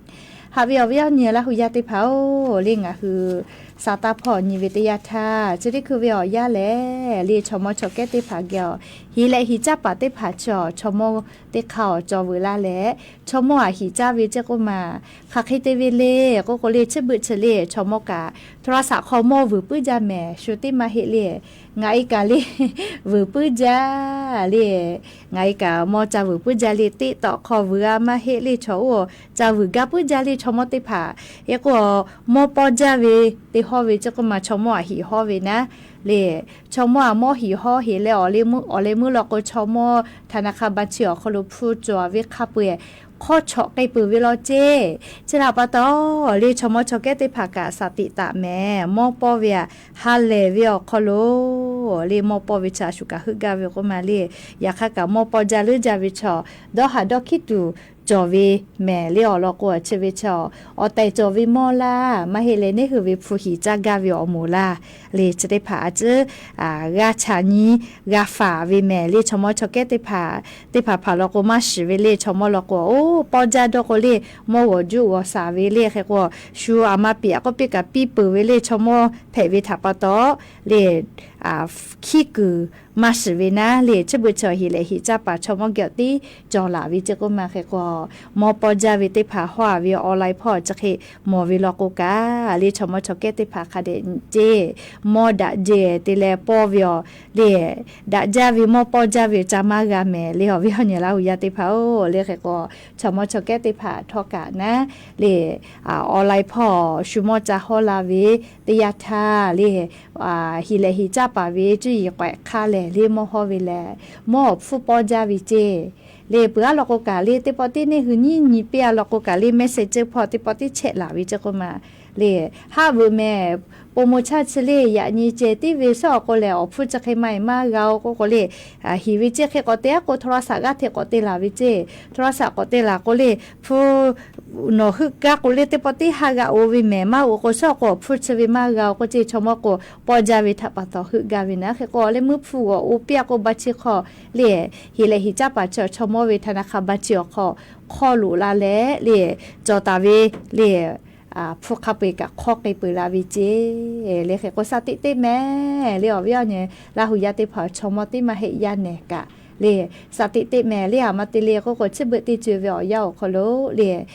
Haꞈ ve awˬ viˉ awˬ nyi Laˇ hu yaˇ teˇ hpaˍ-oˬ, le ngaˬ hui sa taˇ hpawˇ nyi ve teˇ yanˇ htaˇ, chi teˇ hkui ve awˬ yanˇ lehˬ le, chaw mawˇ chaw kehˉ teˇ hpaˍ geh awˬ heˍ leh heˍ caˇ paˍ teˇ hpaˍ chi awˬ chaw mawˇ teˇ hk'aˇ awˬ cawˬ veu laˇ leh, chaw mawˇ aꞈ heˍ caˇ ve ceˇ k'oˆ ma, hk'aˬ hk'e te ve le k'oˆ k'o le, chi beuꞈ chi le chaw mawˇ kaꞈ hto laˇ saꞈ hk'aw mawˇ vuiˬ puiˉ jaˇ mehˍ, shu teˇ maˇ heˆ le. Ngaˬ e kaꞈ le vuiˬ puiˉ jaˇ le. Ngaˬ e kaꞈ mawˇ ca vuiˬ puiˉ jaˇ le, teˇ tawꞈ hk'aw vuiˬ g'a maˇ heˆ le, chaw oˇ ca vuiˬ gaˇ puiˉ jaˇ le, chaw mawˇ teˇ hpaˍ. Hk'e k'o, mawˇ pawˇ jaˇ ve teˇ hawˇ ve ceˇ k'oˆ ma, chaw mawˇ aꞈ heˍ hawˇ ve naˉ le. Chaw mawˇ aꞈ mawˇ heˍ hawˇ heˍ leh awˬ leh meuˇ lawˬ k'o, chaw mawˇ htaꞈ na hk'a ba chi awˬ hk'aw lo hpu cawˬ ve hk'a peu-eˬ hk'awˇ chawꞈ k'ai peuˬ ve law ceˇ. Chi htaꞈ pa taw le, chaw mawˇ chaw kehˉ teˇ hpaˍ kaꞈ shaˍ tiꞈ taˍ mehˍ. Mawˇ pawˇ ve aꞈ ha lehˬ ve awˬ hk'aw lo le, mawˇ pawˇ ve chi a shu kaꞈ heuˆ gaˇ ve k'oˆ ma le. Yaꞈ hk'aˇ kaꞈ mawˇ pawˇ jaˇ leuˉ jaˇ ve chaw dawˇ haˍ dawˇ hkiˉ tuˬ cawˬ ve mehˍ le. Awˬ lawn k'o, chi ve chaw awˬ tehˬ cawˬ ve mawˇ laˇ, maˇ heˆ leh neˇ hui ve hpu hiˍ caˇ gaˇ ve awˬ moˍ laˇ le, chi teˇ hpaˍ a ciˉ g'a chaꞈ nyi g'a faˍ ve mehˍ le. Chaw mawˇ chaw kehˉ teˇ hpaˍ, teˇ hpaˍ hpaˍ law k'o maˇ shiˍ ve le. Chaw mawˇ law k'o, oˇ pawˇ jaˇ dawˇ k'o le, mawˇ g'awˬ juˆ g'awˬ shaˍ ve le. Hk'e k'o, shu aˬ ma piˍ aꞈ k'oˆ piˇ kaꞈ piˇ peuˬ ve le. Chaw mawˇ hpehꞈ ve htaꞈ pa taw le, hkiˉ kuiˬ maˇ shiˍ ve naˉ le, chi beuꞈ chi awˬ heˍ leh heˍ caˇ paˍ chaw mawˇ geh awˬ tiˉ cawˬ laˬ ve ceˇ k'oˆ ma. Hk'e k'o, mawˇ pawˇ jaˇ ve teˇ hpaˍ hawˉ a ve online hpawˇ chi hk'e mawˬ ve law k'o kaꞈ le, chaw mawˇ chaw kehˉ teˇ hpaˍ hk'a dehꞈ nyi ceˇ. Mawˇ daꞈ jehˬ te leh pawˇ ve awˬ le, daꞈ jaˇ ve mawˇ pawˇ jaˇ ve ca maˇ g'a mehˍ le, awˬ viˉ awˬ nyi Laˇ hu yaˇ teˇ hpaˍ-oˬ le. Hk'e k'o, chaw mawˇ chaw kehˉ teˇ hpaˍ htawˇ kaꞈ naˉ le, online hpawˇ shu mawˇ ca hawˉ la ve teˇ yanˇ htaˇ le, heˍ leh heˍ caˇ paˍ ve cuˇ yiˍ k'awehꞈ hk'aˇ lehˬ le mawˇ hawˇ ve lehˬ, mawˇ awˬ hpfuhˇ pawˇ jaˇ ve ceˇ. Le peuˬ aˉ law k'o kaꞈ le, teˇ pawˆ tiˉ neˇ hui nyiˉ nyi piˇ a law k'o kaꞈ le, message hpawˇ teˇ pawˆ tiˉ chehˇ laˬ ve ceˇ k'oˆ ma. Le, haˆ veuꞈ mehˍ, po mo chaˇ chi le yaꞈ nyi ceh tiˉ ve suhˉ awˬ k'o lehˬ, awˬ hpfuhˇ chi hk'e maˇ heˆ maˇ g'a-o k'oˆ k'o le, hiˍ ve ceˇ hk'e k'awꞈ te aˉ k'o, hto laˇ saꞈ g'aˇ hteꞈ k'awꞈ te laˬ ve ceˇ. Hto laˇ saꞈ k'awꞈ te laˬ k'o le, hpu nawˬ heuˆ gaˇ k'o le, teˇ pawˆ tiˉ ha g'a-o ve mehˍ, maˇ-oˬ k'o suhˉ awˬ k'o awˬ hpfuhˇ chi ve maˇ g'a-o k'oˆ ceˇ. Chaw mawˇ k'o pawˇ jaˇ ve htaꞈ pa taw heuˆ gaˇ ve naˉ. Hk'e k'o, awˬ leh meuˇ hpu g'awˬ-o piˇ a k'o, ba chi hk'aw le, heˍ leh heˍ caˇ paˍ chi awˬ chaw mawˇ ve htaꞈ na hk'a ba chi awˬ hk'aw hk'awˇ loꞈ la leh le, cawˬ taˍ ve le, hpu hk'a peu-eˬ kaꞈ hk'awˇ k'ai peuˬ la ve ceˇ. Le hk'e k'o, shaˍ tiꞈ teˇ mehˍ le, awˬ viˉ awˬ nyi Laˇ hu yaˇ teˇ hpaˍ chaw mawˇ teˇ maˇ heˆ yaˇ nehˬ kaꞈ le, shaˍ tiꞈ teˇ mehˍ le, aˬ ma te le k'oˆ k'o, chi beuꞈ teˇ co-e ve awˬ yanˇ awˬ hk'aw lo le,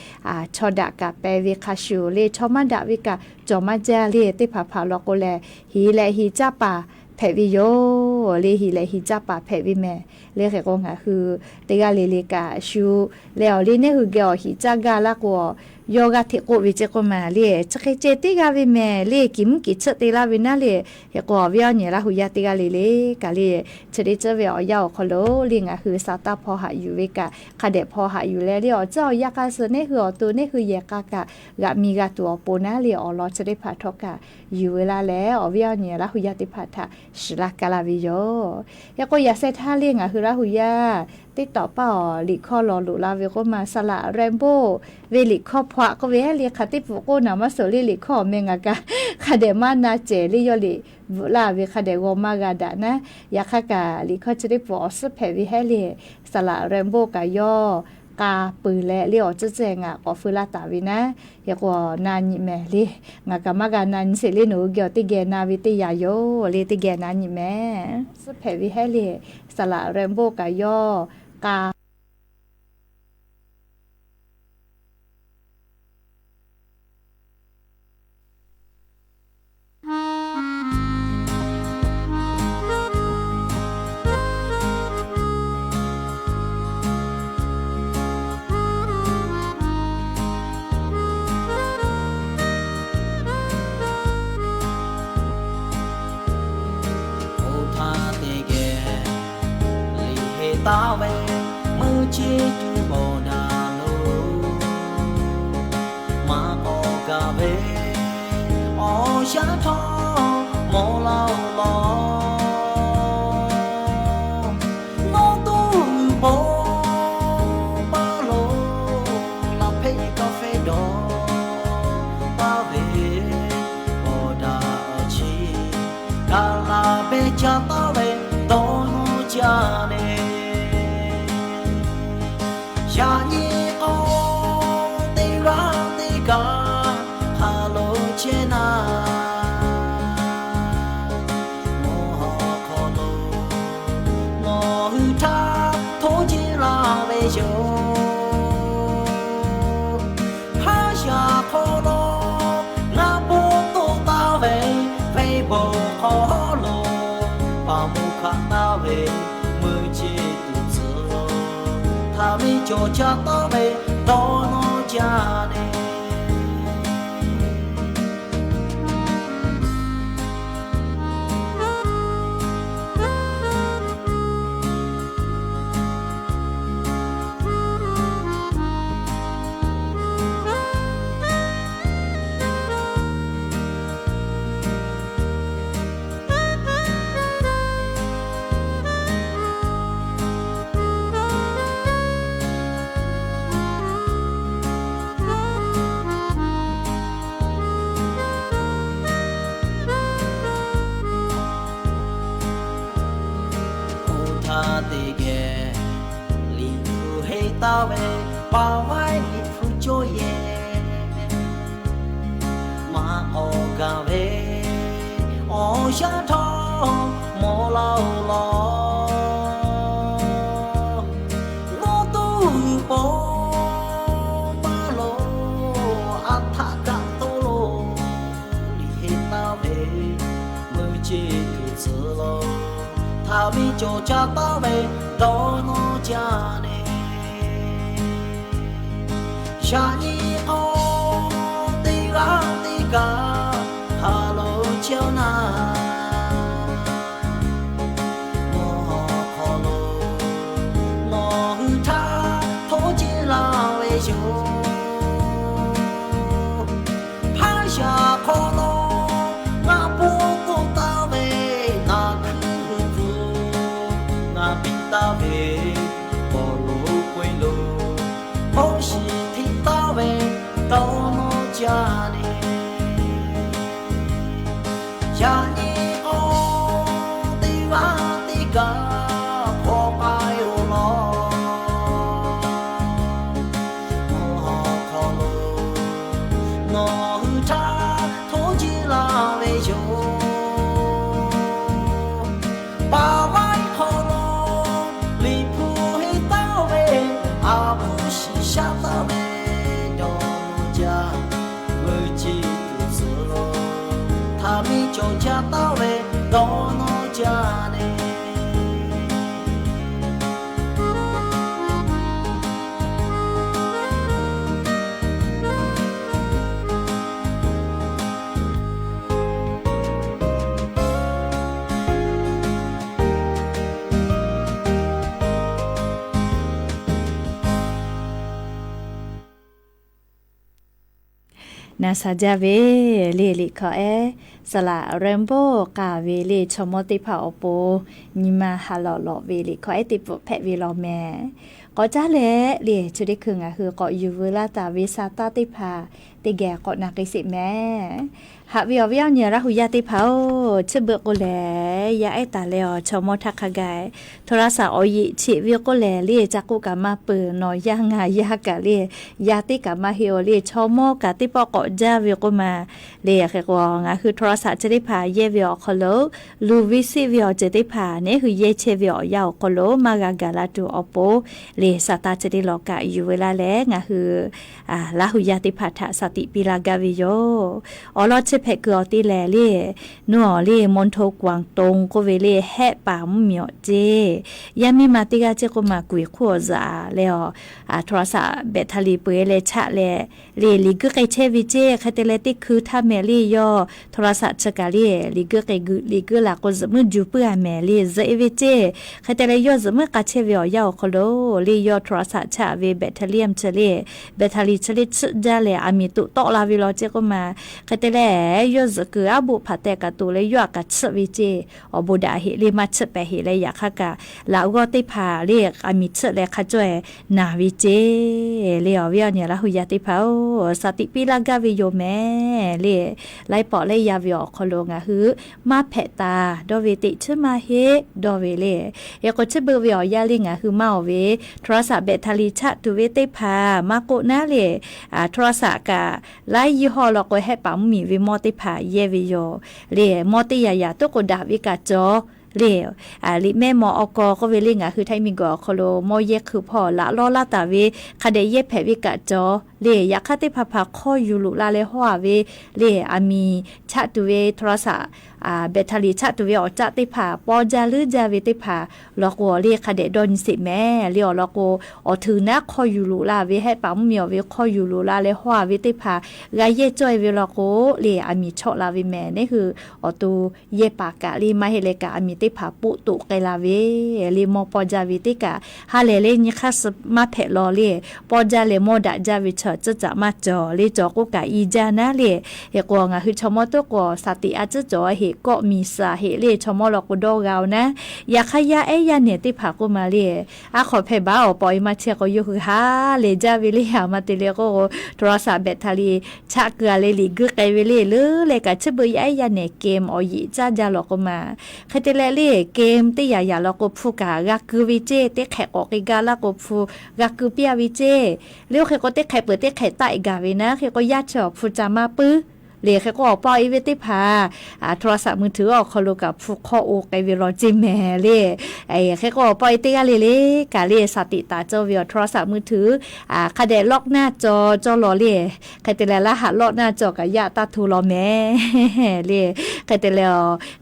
chaw daꞈ kaꞈ pehˬ ve hk'a shuˍ le, chaw maˇ daꞈ ve kaꞈ cawˬ maˇ jaˇ le. Teˇ hpaˍ hpaˍ law k'o lehˬ, heˍ leh heˍ caˇ paˍ hpehꞈ ve yoˬ le. Heˍ leh heˍ caˇ paˍ hpehꞈ ve mehˍ le. Hk'e k'o, ngaˬ hui teˇ g'aˇ le le kaꞈ shu leh awˬ le neˇ hui geh awˬ heˍ caˇ gaˇ laˇ k'o, yawˇ g'aˇ hteꞈ k'oˆ ve ceˇ k'oˆ ma le, chi hk'e ceh teˇ g'aˇ ve mehˍ le, kiˬ mvuhˇ kiˬ tsuhˆ te laˇ ve naˉ le. Hk'e k'o, awˬ viˉ awˬ nyi Laˇ hu yaˇ teˇ g'aˇ le le kaꞈ le, chi teˇ ceuˬ ve awˬ yanˇ awˬ hk'aw lo le, ngaˬ hui sa taˇ hpaw haꞈ yuˬ ve kaꞈ, hk'a dehꞈ hpaw haꞈ yuˬ leh le, awˬ ceuˬ awˬ yanˇ k'a suh neˇ hui awˬ to neˇ hui yehˬ k'a kaꞈ g'aꞈ mi g'a tuˬ awˬ pon naˉ le, awˬ lawn chi teˇ hpaˍ htawˇ kaꞈ yuˬ ve laˇ leh, awˬ viˉ awˬ nyi Laˇ hu yaˇ teˇ hpaˍ htaꞈ shiˍ laˇ kaˇ laˇ ve yoˬ. Hk'e k'o, yaꞈ sheh htaˇ le ngaˬ hui Laˇ hu yaˇ TikTok paˇ awˬ liꞈ hkawˇ lawˬ loꞈ la ve k'oˆ ma, Saˍ laꞈ Rainbow ve liꞈ hkawˇ hpaw aꞈ k'oˆ ve heˉ le, hk'aˬ teˇ pfuhˍ k'oˆ naˍ maˇ suhˍ le, liꞈ hkawˇ awˬ meh ngaˬ kaꞈ hk'a dehꞈ maˇ na cehˬ le, yawˇ liꞈ bvuhꞈ laˇ ve hk'a dehꞈ g'aw maˇ g'a daꞈ naˉ. Yaꞈ hk'aˇ kaꞈ liꞈ hkawˇ chi teˇ pfuhˍ awˬ suhˉ hpehꞈ ve heˉ le, Saˍ laꞈ Rainbow kaꞈ yawˇ k'a peuˬ leh le, awˬ ceuˬ ceuˬ ngaˬ k'awꞈ feu laˇ taˍ ve naˉ. Hk'e k'o, na nyi mehˍ le, ngaˬ kaꞈ maˇ g'a na nyi sheˍ le, nawˬ hui geh awˬ teˇ geh na ve teˇ yanˇ yoˬ le, teˇ geh na nyi mehˍ. Suhˉ hpehꞈ ve heˉ le, Saˍ laꞈ Rainbow kaꞈ yawˇ k'a Oˇ htaˇ teˇ geh liꞈ heˆ taˍ ve, meuˇ chiˇ cuˇ bawˬ daꞈ lo, maˇ k'awꞈ gaˬ ve awˬ shaˉ htawˇ mawˬ laˇ-oˬ law. Nawˬ tuˬ bon ca taˍ ve dawˇ nawˇ jaˇ le. Yaꞈ nyi k'o, teˇ g'aˇ teˇ kaꞈ hk'a lo chehˇ na, nawˬ hk'aw lo nawˬ hui htaˇ htoˇ jiˆ laˇ ve yoˬ. Haˉ yaꞈ hk'aw lo ngaˬ po toˆ taˍ ve, Facebook hk'aw lo paˍ moˍ hkanˍ taˍ ve, meuˇ ceˇ tuˬ tcuh lo htaꞈ miˇ cawˬ ca taˍ ve dawˇ nawˇ jaˇ le. Oˇ htaˇ teˇ geh Liꞈ hpu heˆ taˍ ve, paˍ vaiˉ Liꞈ hpu cawˇ yehˬ maˇ k'awꞈ gaˬ ve, awˬ yanˇ htawˇ mawˬ laˇ-oˬ law. Nawˬ tuˬ po maˇ lo, a htaꞈ kaꞈ toˆ lo, Liꞈ heˆ taˍ ve, meuˇ ceˇ tuˬ tcuh lo htaꞈ miˇ cawˬ ca taˍ ve dawˇ nawˇ jaˇ le. Yaꞈ nyi k'o, teˇ g'aˇ teˇ kaꞈ hk'a lo chehˇ na, nawˬ hk'aw lo nawˬ hui htaˇ htoˇ jiˆ laˇ ve yoˬ. Haˉ yaꞈ hk'aw lo ngaˬ po toˆ taˍ ve, naˬ hkuiˉ hui pfuhˍ ngaˬ piˇ taˍ ve, paw lo k'oˆ e lo, hk'oˆ shiˍ hteꞈ taˍ ve dawˇ nawˇ jaˇ le. Yaꞈ nyi k'o, teˇ g'aˇ teˇ kaꞈ hk'aw k'ai-oˬ law. Nawˬ hk'aw lo nawˬ hui htaˇ htoˇ jiˆ laˇ ve yoˬ. Paˍ vaiˉ hk'aw lo Liꞈ hpu heˆ taˍ ve, a hpu shiˍ shaˉ taˍ ve dawˇ nawˇ jaˇ, meuˇ ceˇ tuˬ tcuh lo htaꞈ miˇ cawˬ ca taˍ ve dawˇ nawˇ jaˇ le. Naˍ saˍ jaˇ ve le, liꞈ hkawˇ ehˉ saˍ laꞈ Rainbow k'aˍ ve le chaw mawˇ teˇ hpaˍ awˬ pon nyi ma haꞈ lawꞈ lawꞈ ve liꞈ hkawˇ ehˉ teˇ peuˬ hpehꞈ ve law mehˍ. K'awꞈ caˉ leh le, chi teˇ hkui ngaˬ hui k'awꞈ yuˬ veu laˇ taˍ ve sa taˇ teˇ hpaˍ teˇ geh k'awꞈ na k'ai sheˍ mehˍ. Haꞈ ve awˬ viˉ awˬ nyi Laˇ hu yaˇ teˇ hpaˍ-oˬ, chi beuꞈ k'o lehˬ yaˇ ehˉ taˍ leh awˬ chaw mawˇ htaˇ hk'a gaˬ โทรศัพท์ awˬ yeꞈ cheꞈ ve k'o lehˬ le, ca k'oˆ kaꞈ maˇ peuˬ, nawˬ yaˇ ngaˬ yaˇ kaꞈ le, yaˇ teˇ kaꞈ maˇ heˆ-oˬ le, chaw mawˇ kaꞈ teˇ pawˆ k'awꞈ jaˇ ve k'oˆ ma le. Hk'e k'o ngaˬ hui โทรศัพท์ chi teˇ hpaˍ yehˇ ve awˬ hk'aw lo luˬ ve seˆ ve awˬ ceuˬ teˇ hpaˍ neˉ hui yehˇ chehˇ ve awˬ yanˇ awˬ hk'aw lo maˇ g'a gaˬ la tuˬ awˬ pon le, sa taˇ chi teˇ lawˬ kaꞈ yuˬ veu laˇ leh ngaˬ hui Laˇ hu yaˇ teˇ hpaˍ htaꞈ shaˍ tiꞈ piˇ laˇ gaˇ ve yoˬ. Awˬ lawn chi hpehꞈ kuiˬ awˬ te lehˬ le, nuˇ awˬ le มณฑลกวางตุ้ง k'oˆ ve le, hehˆ paˍ mvuhˇmiˬ awˬ ceˇ, yaˇ miˇ ma teˇ g'aˇ ceˇ k'oˆ ma kuˬ iˬ hk'uˇ awˬ zaꞈ leh awˬ โทรศัพท์ แบตเตอรี่ peuˬ e leh chaꞈ leh le, liꞈ guiˇ k'ai chehˇ ve ceˇ. Hk'e te leh teˇ hkui htaˇ mehˍ le, yawˇ โทรศัพท์ chi kaꞈ le, liꞈ guiˇ k'ai guiˬ liꞈ guiˇ laˬ k'o zuhꞈ muiˉ juˬ puiˉ a mehˍ le zuhꞈ e ve ceˇ. Hk'e te leh yawˇ zuhꞈ muiˉ k'a chehˇ ve awˬ yanˇ awˬ hk'aw lo le, yawˇ โทรศัพท์ chaꞈ ve แบตเตอรี่ chi le, แบตเตอรี่ chi le tsuhˆ jaˇ leh aˬ miˍ toꞈ tawˆ la ve law ceˇ k'oˆ ma. Hk'e te leh yawˇ zuhꞈ kuiˬ aˉ boˆ hpaˍ tehꞈ kaꞈ toꞈ leh yawˇ aꞈ kaꞈ tsuhˆ ve ceˇ. Awˬ bon daꞈ heꞈ le maˇ tsuhˆ pehˍ heꞈ leh yaꞈ hk'aˇ kaꞈ laꞈ g'awˇ teˇ hpaˍ le aˬ miˍ tsuhˆ leh hk'a cawˇ e naˍ ve ceˇ. Le awˬ viˉ awˬ nyi Laˇ hu yaˇ teˇ hpaˍ-oˬ, shaˍ tiꞈ piˇ laˇ gaˇ ve yoˬ mehˍ le. Laiˉ pawˆ leh yaˇ ve awˬ hk'aw lo ngaˬ hui maˇ hpehꞈ taˍ dawˇ ve teꞈ chiˉ maˇ heˆ dawˇ ve le. Hk'e k'o, chi beuꞈ ve awˬ yanˇ le ngaˬ hui maˇ awˬ ve โทรศัพท์ แบตเตอรี่ chaˆ tuˬ ve teˇ hpaˍ maˇ k'oˆ naˉ le, โทรศัพท์ kaꞈ laiˉ ยี่ห้อ law k'o, hehˆ paˍ mvuhˇmiˬ ve mawˇ teˇ hpaˍ yehˇ ve yoˬ le. Mawˇ teˇ yaꞈ yaꞈ toˉ k'o daꞈ ve kaꞈ cawˬ le. Liꞈ mehˇ maw awˬ kaw k'oˆ ve le, ngaˬ hui Htaiˇ miˬguiˬ awˬ hk'aw lo mawˇ yehˇ hkui hpawˇ laꞈ lawˇ laˇ taˍ ve hk'a dehꞈ yehˇ hpehꞈ ve kaꞈ cawˬ le. Yaꞈ hk'aˇ, teˇ hpaˍ hpaˍ hk'aw yuˬ loꞈ la leh hawˇ a ve le, aˬ miˍ chaˆ tuˬ ve โทรศัพท์ แบตเตอรี่ chaˆ tuˬ ve awˬ caˆ teˇ hpaˍ paw jaˇ leuˉ jaˇ ve teˇ hpaˍ law k'o, awˬ le hk'a dehꞈ dawˇ nyi sheˍ mehˍ le. Awˬ lawn k'o, awˬ htuiˍ naˉ hk'aw yuˬ loꞈ la ve hehˆ paˍ mvuhˇmiˬ awˬ ve hk'aw yuˬ loꞈ la leh hawˇ a ve teˇ hpaˍ g'a yehˇ cawˇ e ve law k'o le, aˬ miˍ chawˆ la ve mehˍ. Neˇ hui awˬ to yehˇ paˍ kaꞈ le maˇ heˆ leh kaꞈ, aˬ miˍ teˇ hpaˍ poˆ toꞈ k'ai la ve le, mawˇ paw jaˇ ve teˇ kaꞈ ha lehˬ le nyi hk'aˇ suh maˇ hpehꞈ law le. Paw jaˇ leh mawˇ daꞈ jaˇ ve chaw ceuˬ caꞈ maˇ cawˬ le, cawˬ k'oˆ kaꞈ i jaˇ naˉ le. Hk'e k'o, ngaˬ hui chaw mawˇ toˉ k'o, shaˍ tiꞈ a ciˉ cawˬ heꞈ, kawˆ miˬ suhˍ heꞈ le, chaw mawˇ law k'o dawˇ g'a oˬ naˉ. Yaꞈ hk'aˇ, yaˇ ehˉ yaˇ nehˬ teˇ hpaˍ k'oˆ ma le, a hk'awꞈ hpehꞈ baˬ awˬ paw e maˇ chehˇ k'o, yawˇ hui ha lehˬ jaˇ ve le. Aˬ ma te le k'o, โทรศัพท์ แบตเตอรี่ chaˆ keu a leh liꞈ guiˇ k'ai ve le. Leuˉ leh kaꞈ, chi beuꞈ yaˇ ehˉ yaˇ nehˬ เกม awˬ yeꞈ caˇ jaˇ law k'oˆ ma. Hk'e te leh le, เกม teˇ yaꞈ yaꞈ law k'o, hpu kaꞈ g'a keu ve ceˇ. Teˇ hk'ehꞈ k'awꞈ k'ai gaˇ laˇ k'o, hpu g'a keu piˇ a ve ceˇ. Le oˇ hk'e k'o, teˇ hk'ehꞈ peuˬ teˇ hk'ehꞈ taˆ e gaˬ ve naˉ. Hk'e k'o, yaˇ chi awˬ hpu ca maˇ puiˉ le. Hk'e k'o, awˬ paw e ve teˇ hpaˍ โทรศัพท์มือถือ awˬ hk'aw lo kaꞈ hpu hk'aw oˇ k'ai ve law ceˇ mehˍ le. Hk'e k'o, awˬ paw e teˇ g'aˇ le le kaꞈ le, shaˍ tiꞈ taˍ cawˇ ve awˬ โทรศัพท์มือถือ hk'a dehꞈ lawˆ naˇ cawˬ cawˇ law le. Hk'e te leh, laˇ haꞈ lawˆ naˇ cawˬ kaꞈ yaˇ taˇ hto law mehˍ le. Hk'e te leh,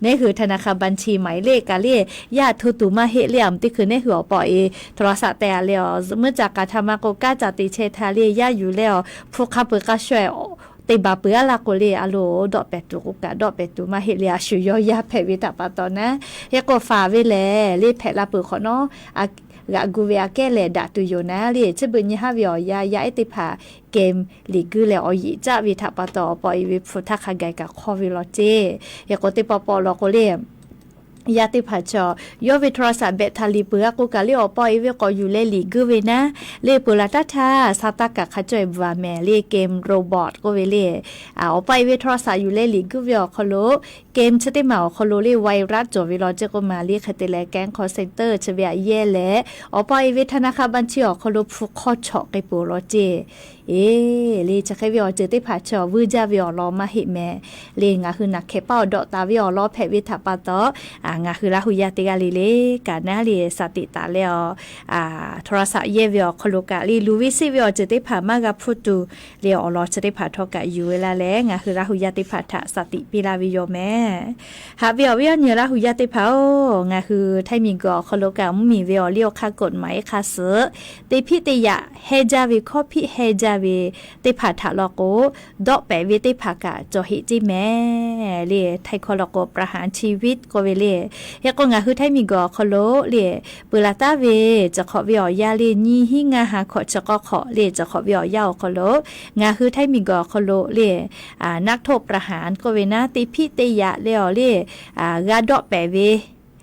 neˇ hui ธนาคารบัญชี maˍ e le kaꞈ le, yaˇ hto tuˬ maˇ heˆ le. Aˬ miˍ teˇ hkui neˇ hui awˬ paw e โทรศัพท์ teh a leh, muˇ caꞈ k'aˬ htaꞈ ma k'o, kanˉ caꞈ teꞈ chehˇ htaˇ le, yaˇ yuˬ leh awˬ hpu hk'a peu-eˬ k'a shawehꞈ teˇ baˬ peuˬ a laˇ k'o le, a lo dawˆ pehˍ tuˬ k'o kaꞈ dawˆ pehˍ tuˬ maˇ heˆ le. A shu yawˇ yaˇ hpehꞈ ve htaꞈ pa taw naˉ. Hk'e k'o, faˍ ve lehˬ le, hpehꞈ la peuˬ hk'awꞈ nawˉ, g'aꞈ gu ve aꞈ kehˉ lehˬ daꞈ tuˬ yoˬ naˉ le. Chi beuꞈ nyi haˉ ve awˬ yanˇ, yaˇ ehˉ teˇ hpaˍ เกม liꞈ guiˇ leh awˬ yeꞈ caˆ ve htaꞈ pa taw, awˬ paw e ve hpu htaˇ hk'a gaˬ kaꞈ hk'aw ve law ceˇ. Hk'e k'o, teˇ paw paw law k'o le, yaˇ teˇ hpaˍ chaw yawˇ ve โทรศัพท์ แบตเตอรี่ peuˬ a k'o kaꞈ le, awˬ paw e ve k'awꞈ yuˬ leh liꞈ guiˇ ve naˉ le. Peuˬ laˬ taˇ htaˇ, sa taˇ kaꞈ hk'a cawˇ e bvuhˬ a mehˍ le, เกมโรบอท k'oˆ ve le. Awˬ paw e ve โทรศัพท์ yuˬ leh liꞈ guiˇ ve awˬ hk'aw lo, เกม chi teˇ maˬ awˬ hk'aw lo le, ไวรัส cawˬ ve law ceˇ k'oˆ ma le. Hk'e te leh, แก๊ง คอลเซ็นเตอร์ chi ve aꞈ yehˇ leh, awˬ paw e ve ธนาคารบัญชี awˬ hk'aw lo hpu hk'aw chawꞈ k'ai peuˬ law ceˇ. Eˬ, le chi hk'e ve awˬ ceuˬ teˇ hpaˍ chaw vuiˇ jaˇ ve awˬ lawn maˇ heˆ mehˍ le. Ngaˬ hui naˬ hkehˍ paˇ awˬ dawꞈ taˍ ve awˬ lawn hpehꞈ ve htaꞈ pa taw, ngaˬ hui Laˇ hu yaˇ teˇ g'aˇ le le kaꞈ naˉ le, shaˍ tiꞈ taˍ leh awˬ โทรศัพท์ yehˇ ve awˬ hk'aw lo kaꞈ le, luˬ ve seˆ ve awˬ ceuˬ teˇ hpaˍ maˇ g'a hpuˇ tuˬ le, awˬ lawn chi teˇ hpaˍ htawˇ kaꞈ yuˬ ve laˇ leh, ngaˬ hui Laˇ hu yaˇ teˇ hpaˍ htaꞈ shaˍ tiꞈ piˇ laˇ ve yoˬ mehˍ. Haꞈ ve awˬ viˉ awˬ nyi Laˇ hu yaˇ teˇ hpaˍ-oˬ, ngaˬ hui Htaiˇ miˬguiˬ awˬ hk'aw lo kaꞈ mvuhˇmiˬ ve awˬ liˇ awˬ hk'aˇ กฎหมาย hk'a suhˍ, teˇ hpiˆ teˇ yaꞈ hehnˇ jaˇ ve, hkawˇ hpiˆ hehnˇ jaˇ ve teˇ hpaˍ htaꞈ law k'o, dawˆ pehˍ ve teˇ hpaˍ kaꞈ cawˬ heꞈ ceˇ mehˍ le. Htaiˇ hkawˇ law k'o, ประหารชีวิต k'oˆ ve le. Hk'e k'o, ngaˬ hui Htaiˇ miˬguiˬ awˬ hk'aw lo le, peuˬ laˬ taˉ ve, ciˬ hk'awꞈ ve awˬ yanˇ le, nyiˇ hinˉ ngaˇ ha hkawꞈ chi k'awˇ hk'awꞈ le, ciˬ hk'awꞈ ve awˬ yanˇ awˬ hk'aw lo, ngaˬ hui Htaiˇ miˬguiˬ awˬ hk'aw lo le, นักโทษประหาร k'oˆ ve naˉ, teˇ hpiˆ teˇ yaꞈ le awˬ le, g'a dawˆ pehˍ ve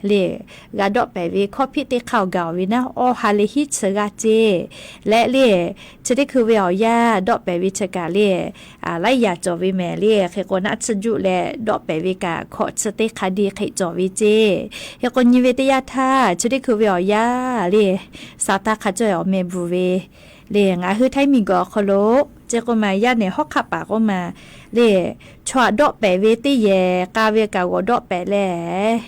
le, g'a dawˆ pehˍ ve hkawˇ hpiˆ teˇ hk'aˇ awˬ gaˬ awˬ ve naˉ, awˇ ha leh hiˉ chi g'aˇ ceˇ. Leh le, chi teˇ hkui ve awˬ yanˇ dawˆ pehˍ ve chi kaꞈ le, laiˉ yaꞈ cawˬ ve mehˍ le. Hk'e k'o, naˆ tsuhˇ juˆ leh dawˆ pehˍ ve kaꞈ hkawꞈ chi teˇ hk'a diˇ hk'e cawˬ ve ceˇ. Hk'e k'o, nyi ve teˇ yanˇ htaˇ, chi teˇ hkui ve awˬ yanˇ le, sa taˇ hk'a cawˇ awˬ meh bvuhˬ ve le, ngaˬ hui Htaiˇ miˬguiˬ awˬ hk'aw lo ceˇ k'oˆ ma, yaˇ nehˬ hawˉ hk'aˆ paˍ k'oˆ ma le, chaw aꞈ dawˆ pehˍ ve teˇ yehˬ k'a ve kaꞈ g'awꞈ dawˆ pehˍ leh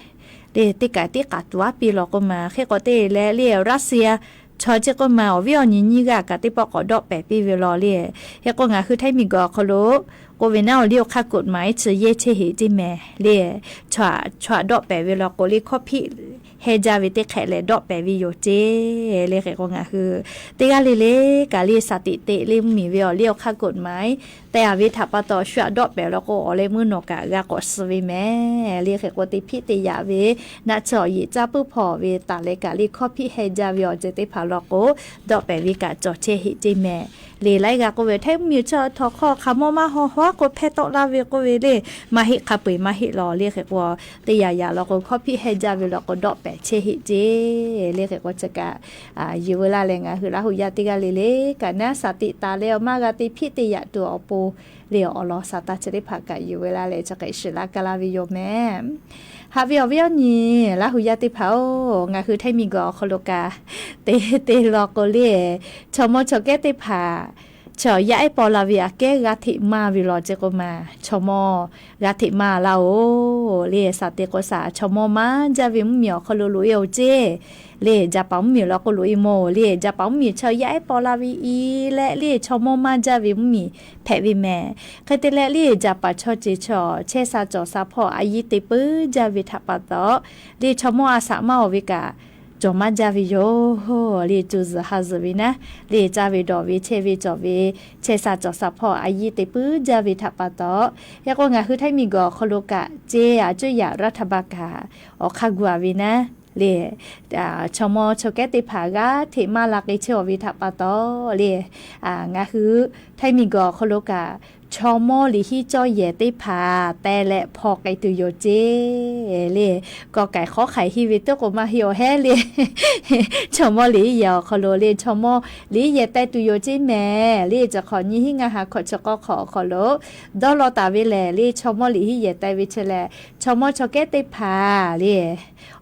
le, teˇ kaꞈ teˇ k'aꞈ tuˬ aˉ piˇ law k'oˆ ma. Hk'e k'o, te leh le, Russia chaw ceˇ k'oˆ ma, awˬ viˉ awˬ nyi nyiˇ g'aˇ kaꞈ teˇ pawˆ k'awꞈ dawˆ pehˍ piˇ ve law le. Hk'e k'o, ngaˬ hui Htaiˇ miˬguiˬ awˬ hk'aw lo k'oˆ ve naˉ, awˬ liˇ awˬ hk'aˇ กฎหมาย chi yehˇ chehˇ heꞈ ceˇ mehˍ le. Chaw aꞈ dawˆ pehˍ ve law k'o le, hkawˇ hpiˆ hehnˇ jaˇ ve teˇ hk'ehꞈ lehˬ dawˆ pehˍ ve yoˬ ceˇ le. Hk'e k'o, ngaˬ hui teˇ g'aˇ le le kaꞈ le, shaˍ tiꞈ teꞈ le mvuhˇmiˬ ve awˬ liˇ awˬ hk'aˇ กฎหมาย teh a ve htaꞈ pa taw, shu aꞈ dawˆ pehˍ law k'o, awˬ leh meuˇ nawˬ kaꞈ g'a k'awꞈ suh ve mehˍ le. Hk'e k'o, teˇ hpiˆ teˇ yaꞈ ve naˆ tsuhˇ awˬ yeꞈ caˇ puiˉ hpawˇ ve taˍ leh kaꞈ le, hkawˇ hpiˆ hehnˇ jaˇ ve awˬ ceuˬ teˇ hpaˍ law k'o, dawˆ pehˍ ve kaꞈ cawˬ chehˇ heꞈ ceˇ mehˍ le laiˉ g'a k'oˆ ve, htaiˇ mvuhˇmiˬ chi htawnˍ hk'aw hk'aˬ mawˇ maˇ haw haˉ k'o hpehˇ tawˆ laˇ ve k'oˆ ve le, maˇ heˆ hk'a peu-eˬ maˇ heˆ law le hk'e k'o, teˇ yanˇ yanˇ law k'o hkawˇ hpiˆ hehnˇ jaˇ ve law k'o dawˆ pehˍ chehˇ heˆ ceˇ le hk'e k'o chi kaꞈ, yuˬ veu laˇ leh ngaˬ hui Laˇ huˍ yaˇ teˇ g'aˇ le le kaꞈ naˉ shaˍ tiꞈ taˍ leh awˬ maˇ g'a te hpiˆ te yaꞈ tuˬ awˬ pon le awˬ lawn shaˍ taˇ chi teˇ hpaˍ kaꞈ yuˬ veu laˇ leh chi hk'e shiˍ laˇ ka laˇ ve yoˬ mehˍ. Haꞈ ve awˬ viˉ awˬ nyi Laˇ huˍ yaˇ teˇ hpaˍ-oˬ, ngaˬ hui htaiˇ miˬ guiˬ awˬ hk'aw lo kaꞈ te te law k'o le, chaw mawˇ chaw kehˉ teˇ hpaˍ chaw yaˇ ehˉ paw la ve aꞈ kehˉ g'a hteꞈ maˇ ve law ceˇ k'o ma, chaw mawˇ g'a hteꞈ maˇ laˇ-oˬ le. Shaˍ te k'o shaˍ chaw mawˇ maˇ jaˇ ve mvuhˇmiˬ awˬ hk'aw lo loꞈ-e-oˬ ceˇ le. Jaˍpaˍ mvuhˇmiˬ law k'o loꞈ-e mawˬ-oˬ le. Jaˍpaˍ mvuhˇmiˬ chaw yaˇ ehˉ paw la ve i leh le chaw mawˇ maˇ jaˇ ve mvuhˇmiˬ hpehꞈ ve mehˍ. Hk'e te leh le Jaˍpaˍ chaw ceˬ chaw chehˇ sha cawˬ sha hpawˇ a yiˇ te puiˉ jaˇ ve htaꞈ pa taw, le chaw mawˇ a shaꞈ maˇ awˬ ve kaꞈ cawˬ maˇ jaˇ ve yoˬ le. Cuˬ zuhˬ ha zuhˬ ve naˉ le caˇ ve dawˬ ve chehˇ ve cawˬ ve chehˇ sha cawˬ sha hpawˇ a yiˇ te puiˉ jaˇ ve htaꞈ pa taw, hk'e k'o ngaˬ hui htaiˇ miˬ guiˬ awˬ hk'aw lo kaꞈ ceˇ a cuˇ yaꞈ raˇ htaˇ ba kaꞈ awˬ hk'aˇ gu-a ve naˉ le chaw mawˇ chaw kehˉ teˇ hpaˍ g'a hteꞈ maˇ la k'ai chehˇ-aˬ ve htaꞈ pa taw le, ngaˬ hui htaiˇ miˬ guiˬ awˬ hk'aw lo kaꞈ chaw mawˇ liꞈ hiˉ cawˇ yehˬ teˇ hpaˍ teh leh hpaw k'ai tuˬ yoˬ ceˇ le. Kawˆ k'ai hk'awˉ hk'aiˍ hiˇ ve teˇ k'o maˇ heˆ-aˬ hehˉ le. Chaw mawˇ liꞈ hiˉ yehˬ awˬ hk'aw lo le chaw mawˇ liꞈ hiˉ yehˬ teh tuˬ yoˬ ceˇ mehˍ le. Chi hk'awꞈ nyiˇ hiˉ ngaˇ ha hkawꞈ chi k'awˇ hk'awꞈ awˬ hk'aw lo dawˇ law taˍ ve lehˬ le chaw mawˇ liꞈ hiˉ yehˬ teh ve chi lehˬ chaw mawˇ chaw kehˉ teˇ hpaˍ le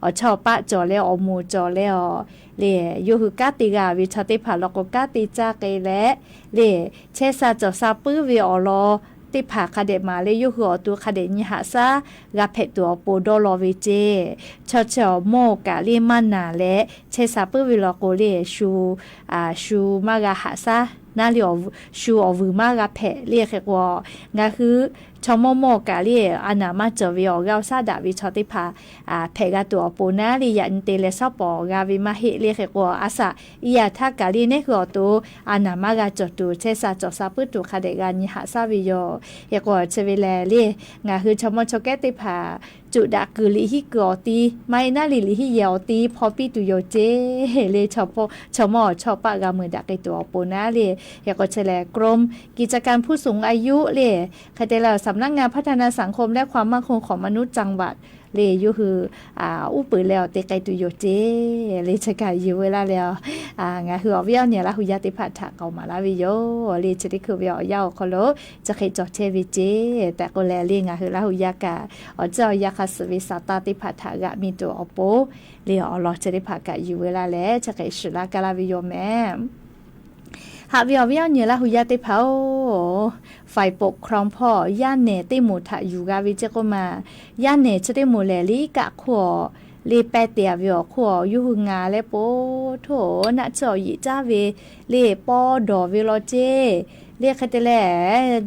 awˬ chawˇ paˆ cawˬ leh awˬ moˍ cawˬ leh awˬ le yawˇ hui kanˉ te g'a ve chaw teˇ hpaˍ law k'o kanˉ te caˇ k'ai leh le chehˇ sha cawˬ sha puiˉ ve awˬ lawn teˇ hpaˍ hk'a dehꞈ maˍ leh yawˇ hui awˬ to hk'a dehꞈ nyi haꞈ shaˉ g'a hpehꞈ tuˬ awˬ pon dawˇ law ve ceˇ. Chaw chi awˬ mawˇ kaꞈ le maˇ naˬ leh chehˇ sha puiˉ ve law k'o le shu shu maˇ g'a haꞈ shaˉ naˉ le shu awˬ vuiˬ maˇ g'a hpehꞈ le hk'e k'o, ngaˬ hui chaw mawˇ mawˇ kaꞈ le a naˍ maˇ cawˬ ve awˬ g'aˇ awˬ shaˉ daꞈ ve chaw teˇ hpaˍ hpehꞈ g'a tuˬ awˬ pon naˉ le yaꞈ nyi te leh shaˉ pawˍ g'a ve maˇ heˆ le hk'e k'o, a shaꞈ i yaꞈ htaˇ kaꞈ le nehˉ hui awˬ to a naˍ maˇ g'a cawˬ tuˬ chehˇ sha cawˬ sha puiˉ tuˬ hk'a dehꞈ g'a nyi haꞈ shaˉ ve yoˬ. Hk'e k'o chi ve lehˬ le ngaˬ hui chaw mawˇ chaw kehˉ teˇ hpaˍ cuꞈ daꞈ kuiˬ liꞈ hiˉ kuiˬ awˬ ti maˇ heˆ naˉ le liꞈ hiˉ yehˬ awˬ ti hpaw piˇ tuˬ yoˬ ceˇ le. Chaw mawˇ awˬ chawˇ paˆ g'a meuˬ daꞈ k'ai tuˬ awˬ pon naˉ le. Hk'e k'o chi lehˬ กรมกิจการผู้สูงอายุ le hk'e te leh สำนักงานพัฒนาสังคมและความมั่นคงของมนุษย์จังหวัด le yawˇ hui uˉ peunˍ leh awˬ te k'ai tuˬ yoˬ ceˇ le chi kaꞈ yuˬ veu laˇ leh ngaˬ hui awˬ viˉ awˬ nyi Laˇ huˍ yaˇ teˇ hpaˍ htaꞈ k'aoˍ maˍ laˇ ve yoˬ le. Chi teˇ hkui ve awˬ yanˇ awˬ hk'aw lo chi hk'e cawˬ chehˇ ve ceˇ tehꞈ k'oˆ leh le ngaˬ hui Laˇ huˍ yaˇ kaꞈ awˬ ceuˬ awˬ yanˇ hk'a suhˍ ve saˍ taˇ teˇ hpaˍ htaꞈ g'aꞈ mi tuˬ awˬ pon le awˬ lawn chi teˇ hpaˍ kaꞈ yuˬ veu laˇ leh chi hk'e shiˍ laˇ ka laˇ ve yoˬ mehˍ. Haꞈ ve awˬ viˉ awˬ nyi Laˇ huˍ yaˇ teˇ hpaˍ-oˬ, ฝ่ายปกครอง hpawˇ yaˇ nehˬ teˇ moˍ htaꞈ yuˬ g'a ve ceˇ k'oˆ ma. Yaˇ nehˬ chi teˇ moˍ lehˬ liˇ kaˆ hk'oˆ awˬ le pehˇ te-a ve awˬ hk'oˆ awˬ yawˇ hui ngaˬ leh po htoˇ naˆ tsuhˇ awˬ yeꞈ caˉ ve le paw dawˬ ve law ceˇ. Le hk'e te leh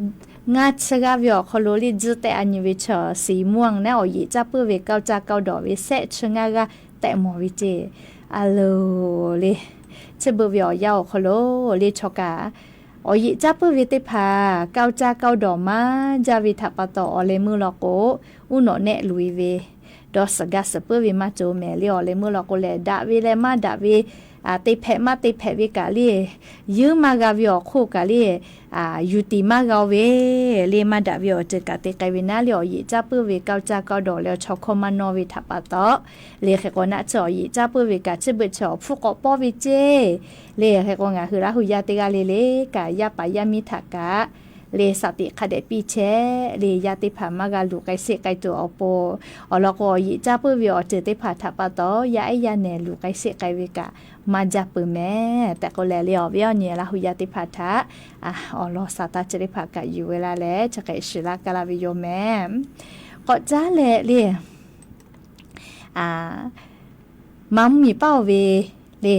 ngaˇ chi g'aˇ ve awˬ hk'aw lo le tzuhˇ tehˆ a nyi ve chaw สีม่วง naˉ awˬ yeꞈ caˇ puiˉ ve เก้าจ้าเก้าดอก ve sehˆ chi ngaˇ g'aˇ tehꞈ mawˬ ve ceˇ. A loˬ le, chi beuꞈ ve awˬ yanˇ awˬ hk'aw lo le chaw kaꞈ awˬ yeꞈ caˇ puiˉ ve teˇ hpaˍ เก้าจ้าเก้าดอก maˇ jaˇ ve htaꞈ pa taw awˬ leh meuˇ law k'o, uˉ nawꞈ nehˆ loꞈ-e ve dawˇ suhˍ gaˇ suhˍ puiˉ ve maˇ cawˬ mehˍ le. Awˬ leh meuˇ law k'o lehˬ daꞈ ve leh maˇ daꞈ ve te hpehꞈ maˇ te hpehꞈ ve kaꞈ le, yeuˉ maˇ g'a ve awˬ hk'oˆ kaꞈ le, yuˬ tiˍ maˇ g'a-o ve le maˇ daꞈ ve awˬ ceuˬ kaꞈ te k'ai ve naˉ le awˬ yeꞈ caˇ puiˉ ve เก้าจ้าเก้าดอก leh awˬ chaw hkawˇ maˇ nawˇ ve htaꞈ pa taw, le hk'e k'o naˆ tsuhˇ awˬ yeꞈ caˇ puiˉ ve kaꞈ chi beuꞈ chi awˬ hpfuhˇ k'awꞈ pawˇ ve ceˇ. Le hk'e k'o ngaˬ hui Laˇ huˍ yaˇ teˇ g'aˇ le le kaꞈ yaˇ paˍ yaˇ miˇ htaꞈ kaꞈ le saˍ tiꞈ hk'a dehꞈ piˇ chehˇ le. Yaˇ teˇ hpaˍ maˇ g'a luˬ k'ai sheˆ k'ai tuˬ awˬ pon, awˬ lawn k'o awˬ yeꞈ caˇ puiˉ ve awˬ ceuˬ teˇ hpaˍ htaꞈ pa taw yaˇ ehˉ yaˇ nehˬ luˬ k'ai sheˆ k'ai ve kaꞈ maˇ jaˇ peuˬ mehˍ tehꞈ k'oˆ leh le awˬ viˉ awˬ nyi Laˇ huˍ yaˇ teˇ hpaˍ htaꞈ awˬ lawn saˍ taˇ chi teˇ hpaˍ kaꞈ yuˬ veu laˇ leh chi hk'e shiˍ laˇ ka laˇ ve yoˬ mehˍ. K'awꞈ caˉ leh le, Maˇ mvuhˇmiˬ paˇ-oˬ ve le,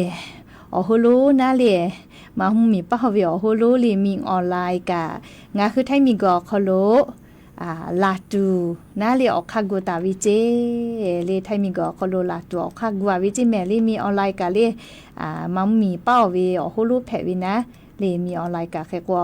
awˬ hoˉ lonˉ naˉ le, maˇ mvuhˇmiˬ paˇ-oˬ ve awˬ hoˉ lonˉ le mi online kaꞈ ngaˬ hui Htaiˇ miˬ guiˬ awˬ hk'aw lo laˬ tuˬ naˉ le awˬ hk'aˇ gu taˍ ve ceˇ. Le Htaiˇ miˬ guiˬ awˬ hk'aw lo laˬ tuˬ awˬ hk'aˇ gu-a ve ceˇ mehˍ le mi online kaꞈ le, maˇ mvuhˇmiˬ paˇ-oˬ ve awˬ hoˉ lonˉ hpehꞈ ve naˉ le mi online kaꞈ hk'e k'o,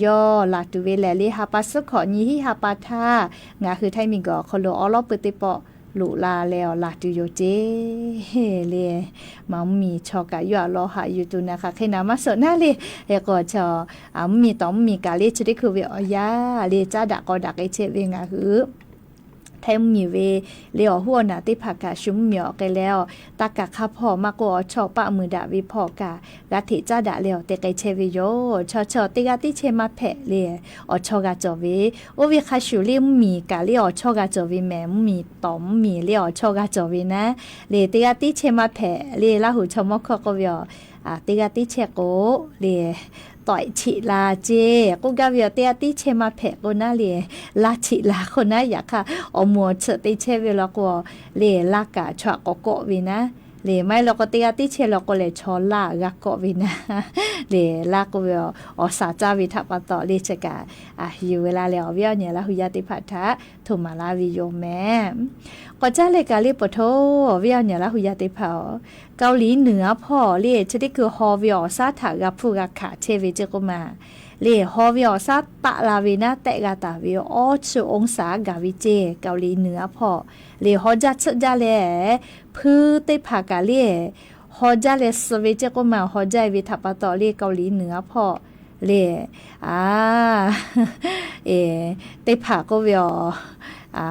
yawˇ laˬ tuˬ ve lehˬ le ha pa suhˉ hkawꞈ nyi hiˉ ha pa htaˇ ngaˬ hui Htaiˇ miˬ guiˬ awˬ hk'aw lo awˉ lawˉ pui teˇ pawˆ loꞈ la leh awˬ laˬ tuˬ yoˬ ceˇ le. Maˬ mvuhˇmiˬ chaw kaꞈ yawˇ htaꞈ lawˬ haꞈ yuˬ tuˬ naˍ hk'aˬ hk'e naˍ maˇ suhˍ naˉ le. Hk'e k'o, chaw mvuhˇmiˬ tawˍ mvuhˇmiˬ kaꞈ le chi teˇ hkui ve awˬ yanˇ le caˉ daꞈ k'aw daꞈ k'ai chehˇ ve ngaˬ hui Htaiˇ mvuhˇmiˬ ve le awˬ hoˉ awˬ naˬ teˇ hpaˍ kaꞈ shu mvuhˇmiˬ awˬ k'ai leh, taˇ kaˍ hk'aˇ hpawˇ maˇ k'oˆ, awˬ chawˇ paˆ mui daꞈ ve hpawˇ kaꞈ g'a hteꞈ caˉ daꞈ leh awˬ te k'ai chehˇ ve yoˬ. Chaw chaw teˇ g'aˇ tiˉ chehˇ maˇ hpehꞈ le, awˬ chawˇ g'a cawˬ ve. Oˇ ve hk'a shuˍ le mvuhˇmiˬ kaꞈ le awˬ chawˇ g'a cawˬ ve mehˍ. Mvuhˇmiˬ tawˍ mvuhˇmiˬ le awˬ chawˇ g'a cawˬ ve naˉ le, teˇ g'aˇ tiˉ chehˇ maˇ hpehꞈ le. Laˇ huˍ chaw mawˇ hkawˇ k'oˆ ve a, teˇ g'aˇ tiˉ chehˇ k'o le, tawꞈ cheꞈ la ceˇ k'oˆ gaˇ ve a. Teˇ g'aˇ tiˉ chehˇ maˇ hpehꞈ k'o naˉ le, laˇ cheꞈ la k'o naˉ, yaꞈ hk'aˇ awˬ moˍ awˬ tsuhꞈ te chehˇ ve law k'o le, laˇ kaꞈ chaw htaꞈ k'awꞈ kawˆ ve naˉ le. Maˇ heˆ law k'o teˇ g'aˇ tiˉ chehˇ law k'o lehˬ chaw laˇ g'a kawˆ ve naˉ le. Laˇ k'oˆ ve awˬ saˍ caˇ ve htaꞈ pa taw le chi kaꞈ yuˬ ve la leh awˬ viˉ awˬ nyi Laˇ huˍ yaˇ teˇ hpaˍ htaꞈ htoꞈ maˍ laˇ ve yoˬ mehˍ. K'awꞈ caˉ leh kaꞈ le pa taw, awˬ viˉ awˬ nyi Laˇ huˍ yaˇ teˇ hpaˍ-oˬ, Kaoˍliˍ nuiˍ aˉ hpawˇ le chi teˇ hkui haw ve awˬ shaˉ htaꞈ g'a hpfuhˇ g'a hkanˍ chehˇ ve ceˇ k'oˆ ma le, haw ve awˬ shaˉ taˆ la ve naˉ tehˆ g'a taˍ ve awˇ chi องศา gaˬ ve ceˇ. Kaoˍliˍ nuiˍ aˉ hpawˇ le haw jaˇ tsuhˆ jaˇ leh, hpuiˇ teˇ hpaˍ kaꞈ le haw jaˇ leh suh ve ceˇ k'oˆ ma. Haw jaˇ ve htaꞈ pa taw le Kaoˍliˍ nuiˍ aˉ hpawˇ le, a, teˇ hpaˍ k'oˆ ve a,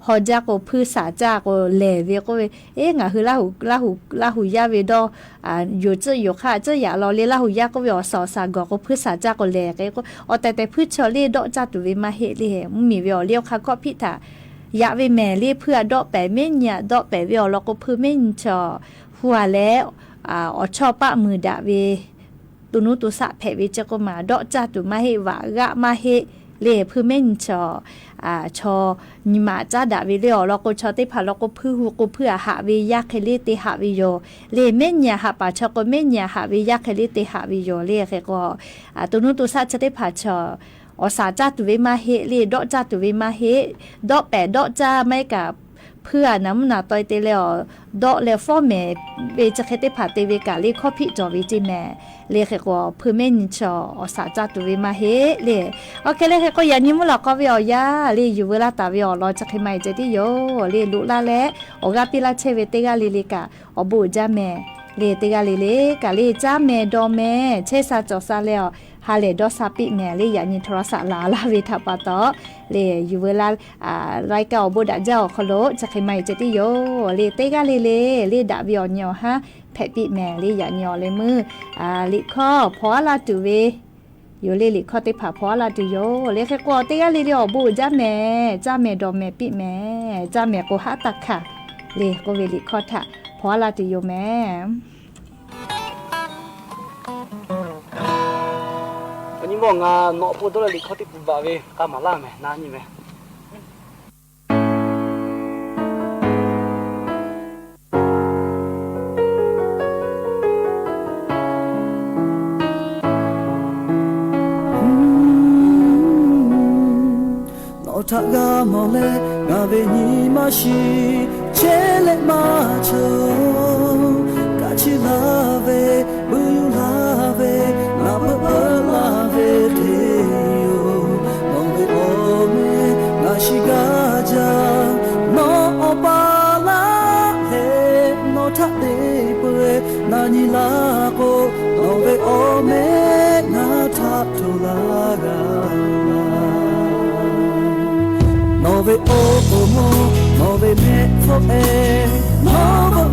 haw jaˇ k'o hpuiˇ shaˍ caˇ k'o lehˬ ve k'oˆ ve, eˉ ngaˬ hui Laˇ huˍ yaˇ ve dawˇ yuˬ tcuhˆ yuˬ hk'aˆ tcuhˆ yaꞈ law le. Laˇ huˍ yaˇ k'oˆ ve awˬ shaˍ awˬ shaˍ gawˬ k'o hpuiˇ shaˍ caˇ k'o lehˬ k'o, awˬ tehˬ tehˬ hpuiˇ chaw le dawˆ caˇ tuˬ ve maˇ heˆ le. Mvuhˇmiˬ ve awˬ liˇ awˬ hk'aˇ hkawˇ hpiˆ htaꞈ yaꞈ ve mehˍ le. Hpuiˇ htaꞈ dawˆ pehˍ, mehˉ nyi htaꞈ dawˆ pehˍ ve awˬ lawn k'o hpuiˇ mehˉ nyi chaw hu a leh, awˬ chawˇ paˆ mui daꞈ ve to nuˇ to shaˆ hpehꞈ ve ceˇ k'oˆ ma. Dawˆ caˇ tuˬ maˇ heˆ, vaꞈ g'aˆ maˇ heˆ le. Hpuiˇ mehˉ nyi chaw, chaw nyi ma caˉ daꞈ ve le awˬ lawn k'o chaw teˇ hpaˍ law k'o hpuiˇ hu k'o hpuiˇ htaꞈ haꞈ ve yaˇ hk'e le te haꞈ ve yoˬ le. Mehˉ nyi htaꞈ haꞈ paˍ chaw k'o mehˉ nyi htaꞈ haꞈ ve yaˇ hk'e le te haꞈ ve yoˬ le. Hk'e k'o, to nuˇ to shaˆ chi teˇ hpaˍ chaw awˬ shaˍ caˇ tuˬ ve maˇ heˆ le, dawˆ caˇ tuˬ ve maˇ heˆ. Dawˆ pehˍ dawˆ caˇ maˇ heˆ kaꞈ, hpuiˇ htaꞈ naˍ mvuhˇ naˍ taweh te leh awˬ dawˆ leh fawˉ mehˍ ve chi hk'e teˇ hpaˍ te ve kaꞈ le hkawˇ hpiˆ cawˬ ve ceˇ mehˍ le. Hk'e k'o hpuiˇ mehˉ nyi chaw awˬ shaˍ caˇ tuˬ ve maˇ heˆ le. Awˬ hk'e le hk'e k'o yaꞈ nyi mvuhˇ lawˬ k'aw ve awˬ yanˇ le yuˬ veu laˇ taˍ ve awˬ lawn chi hk'e ma e ceh tiˉ yoˬ le. Loꞈ laˇ leh awˬ g'aˇ piˇ laˇ chehˇ ve teˇ g'aˇ le le kaꞈ awˬ bon uiˍ jaˇ mehˍ le. Teˇ g'aˇ le le kaꞈ le caˇ mehˍ dawˬ mehˍ chehˇ sha cawˬ sha leh awˬ ha lehˬ dawˇ sha piˇ mehˍ le. Yaꞈ nyi โทรศัพท์ laˬ laˇ ve htaꞈ pa taw le yuˬ veu laˇ รายการ awˬ bon daꞈ jaˇ awˬ hk'aw lo chi hk'e ma e ceh tiˉ yoˬ le. Teˇ g'aˇ le le le daꞈ ve awˬ nyi awˬ haˉ hpehꞈ piˇ mehˍ le. Yaꞈ nyi awˬ leh meuˇ liꞈ hkawˇ hpaw aˉ laˇ tuˬ ve yoˬ le. Liꞈ hkawˇ teˇ hpaˍ hpaw aˉ laˇ tuˬ yoˬ le. Hk'e k'o teˇ g'aˇ le le awˬ bon uiˍ jaˇ mehˍ. Caˇ mehˍ dawˬ mehˍ piˇ mehˍ. Caˇ mehˍ k'o haˉ taˇ hkanˍ le k'oˆ ve liꞈ hkawˇ htaꞈ hpaw aˉ laˇ tuˬ yoˬ mehˍ. Awˬ nyi mawˇ ngaˬ nawˬ awˬ pon dawˇ leh liꞈ hkawˇ teˇ pun baˬ ve k'a maˍ laˇ mehˍ na nyi mehˍ. Nawˬ htaꞈ g'a mawˬ leh ngaˬ ve nyi ma shiˍ chehˇ leh maˇ cawˬ. Kaꞈ chi laˇ ve, buiˇ yuˬ laˇ ve, ngaˬ peuˬ peuˬ laˇ ve hk'e yoˬ. Nawˬ ve awˬ meh ngaˬ shiˍ gaˇ jaˇ. Nawˬ awˬ pa laˇ leh nawˬ htaꞈ te peuˬ na nyi laˇ k'o, nawˬ ve awˬ meh ngaˬ htaꞈ hto laˇ g'a. Nawˬ ve awˬ pon mawˇ, nawˬ ve mehˆ hpfuhˆ hpehꞈ, nawˬ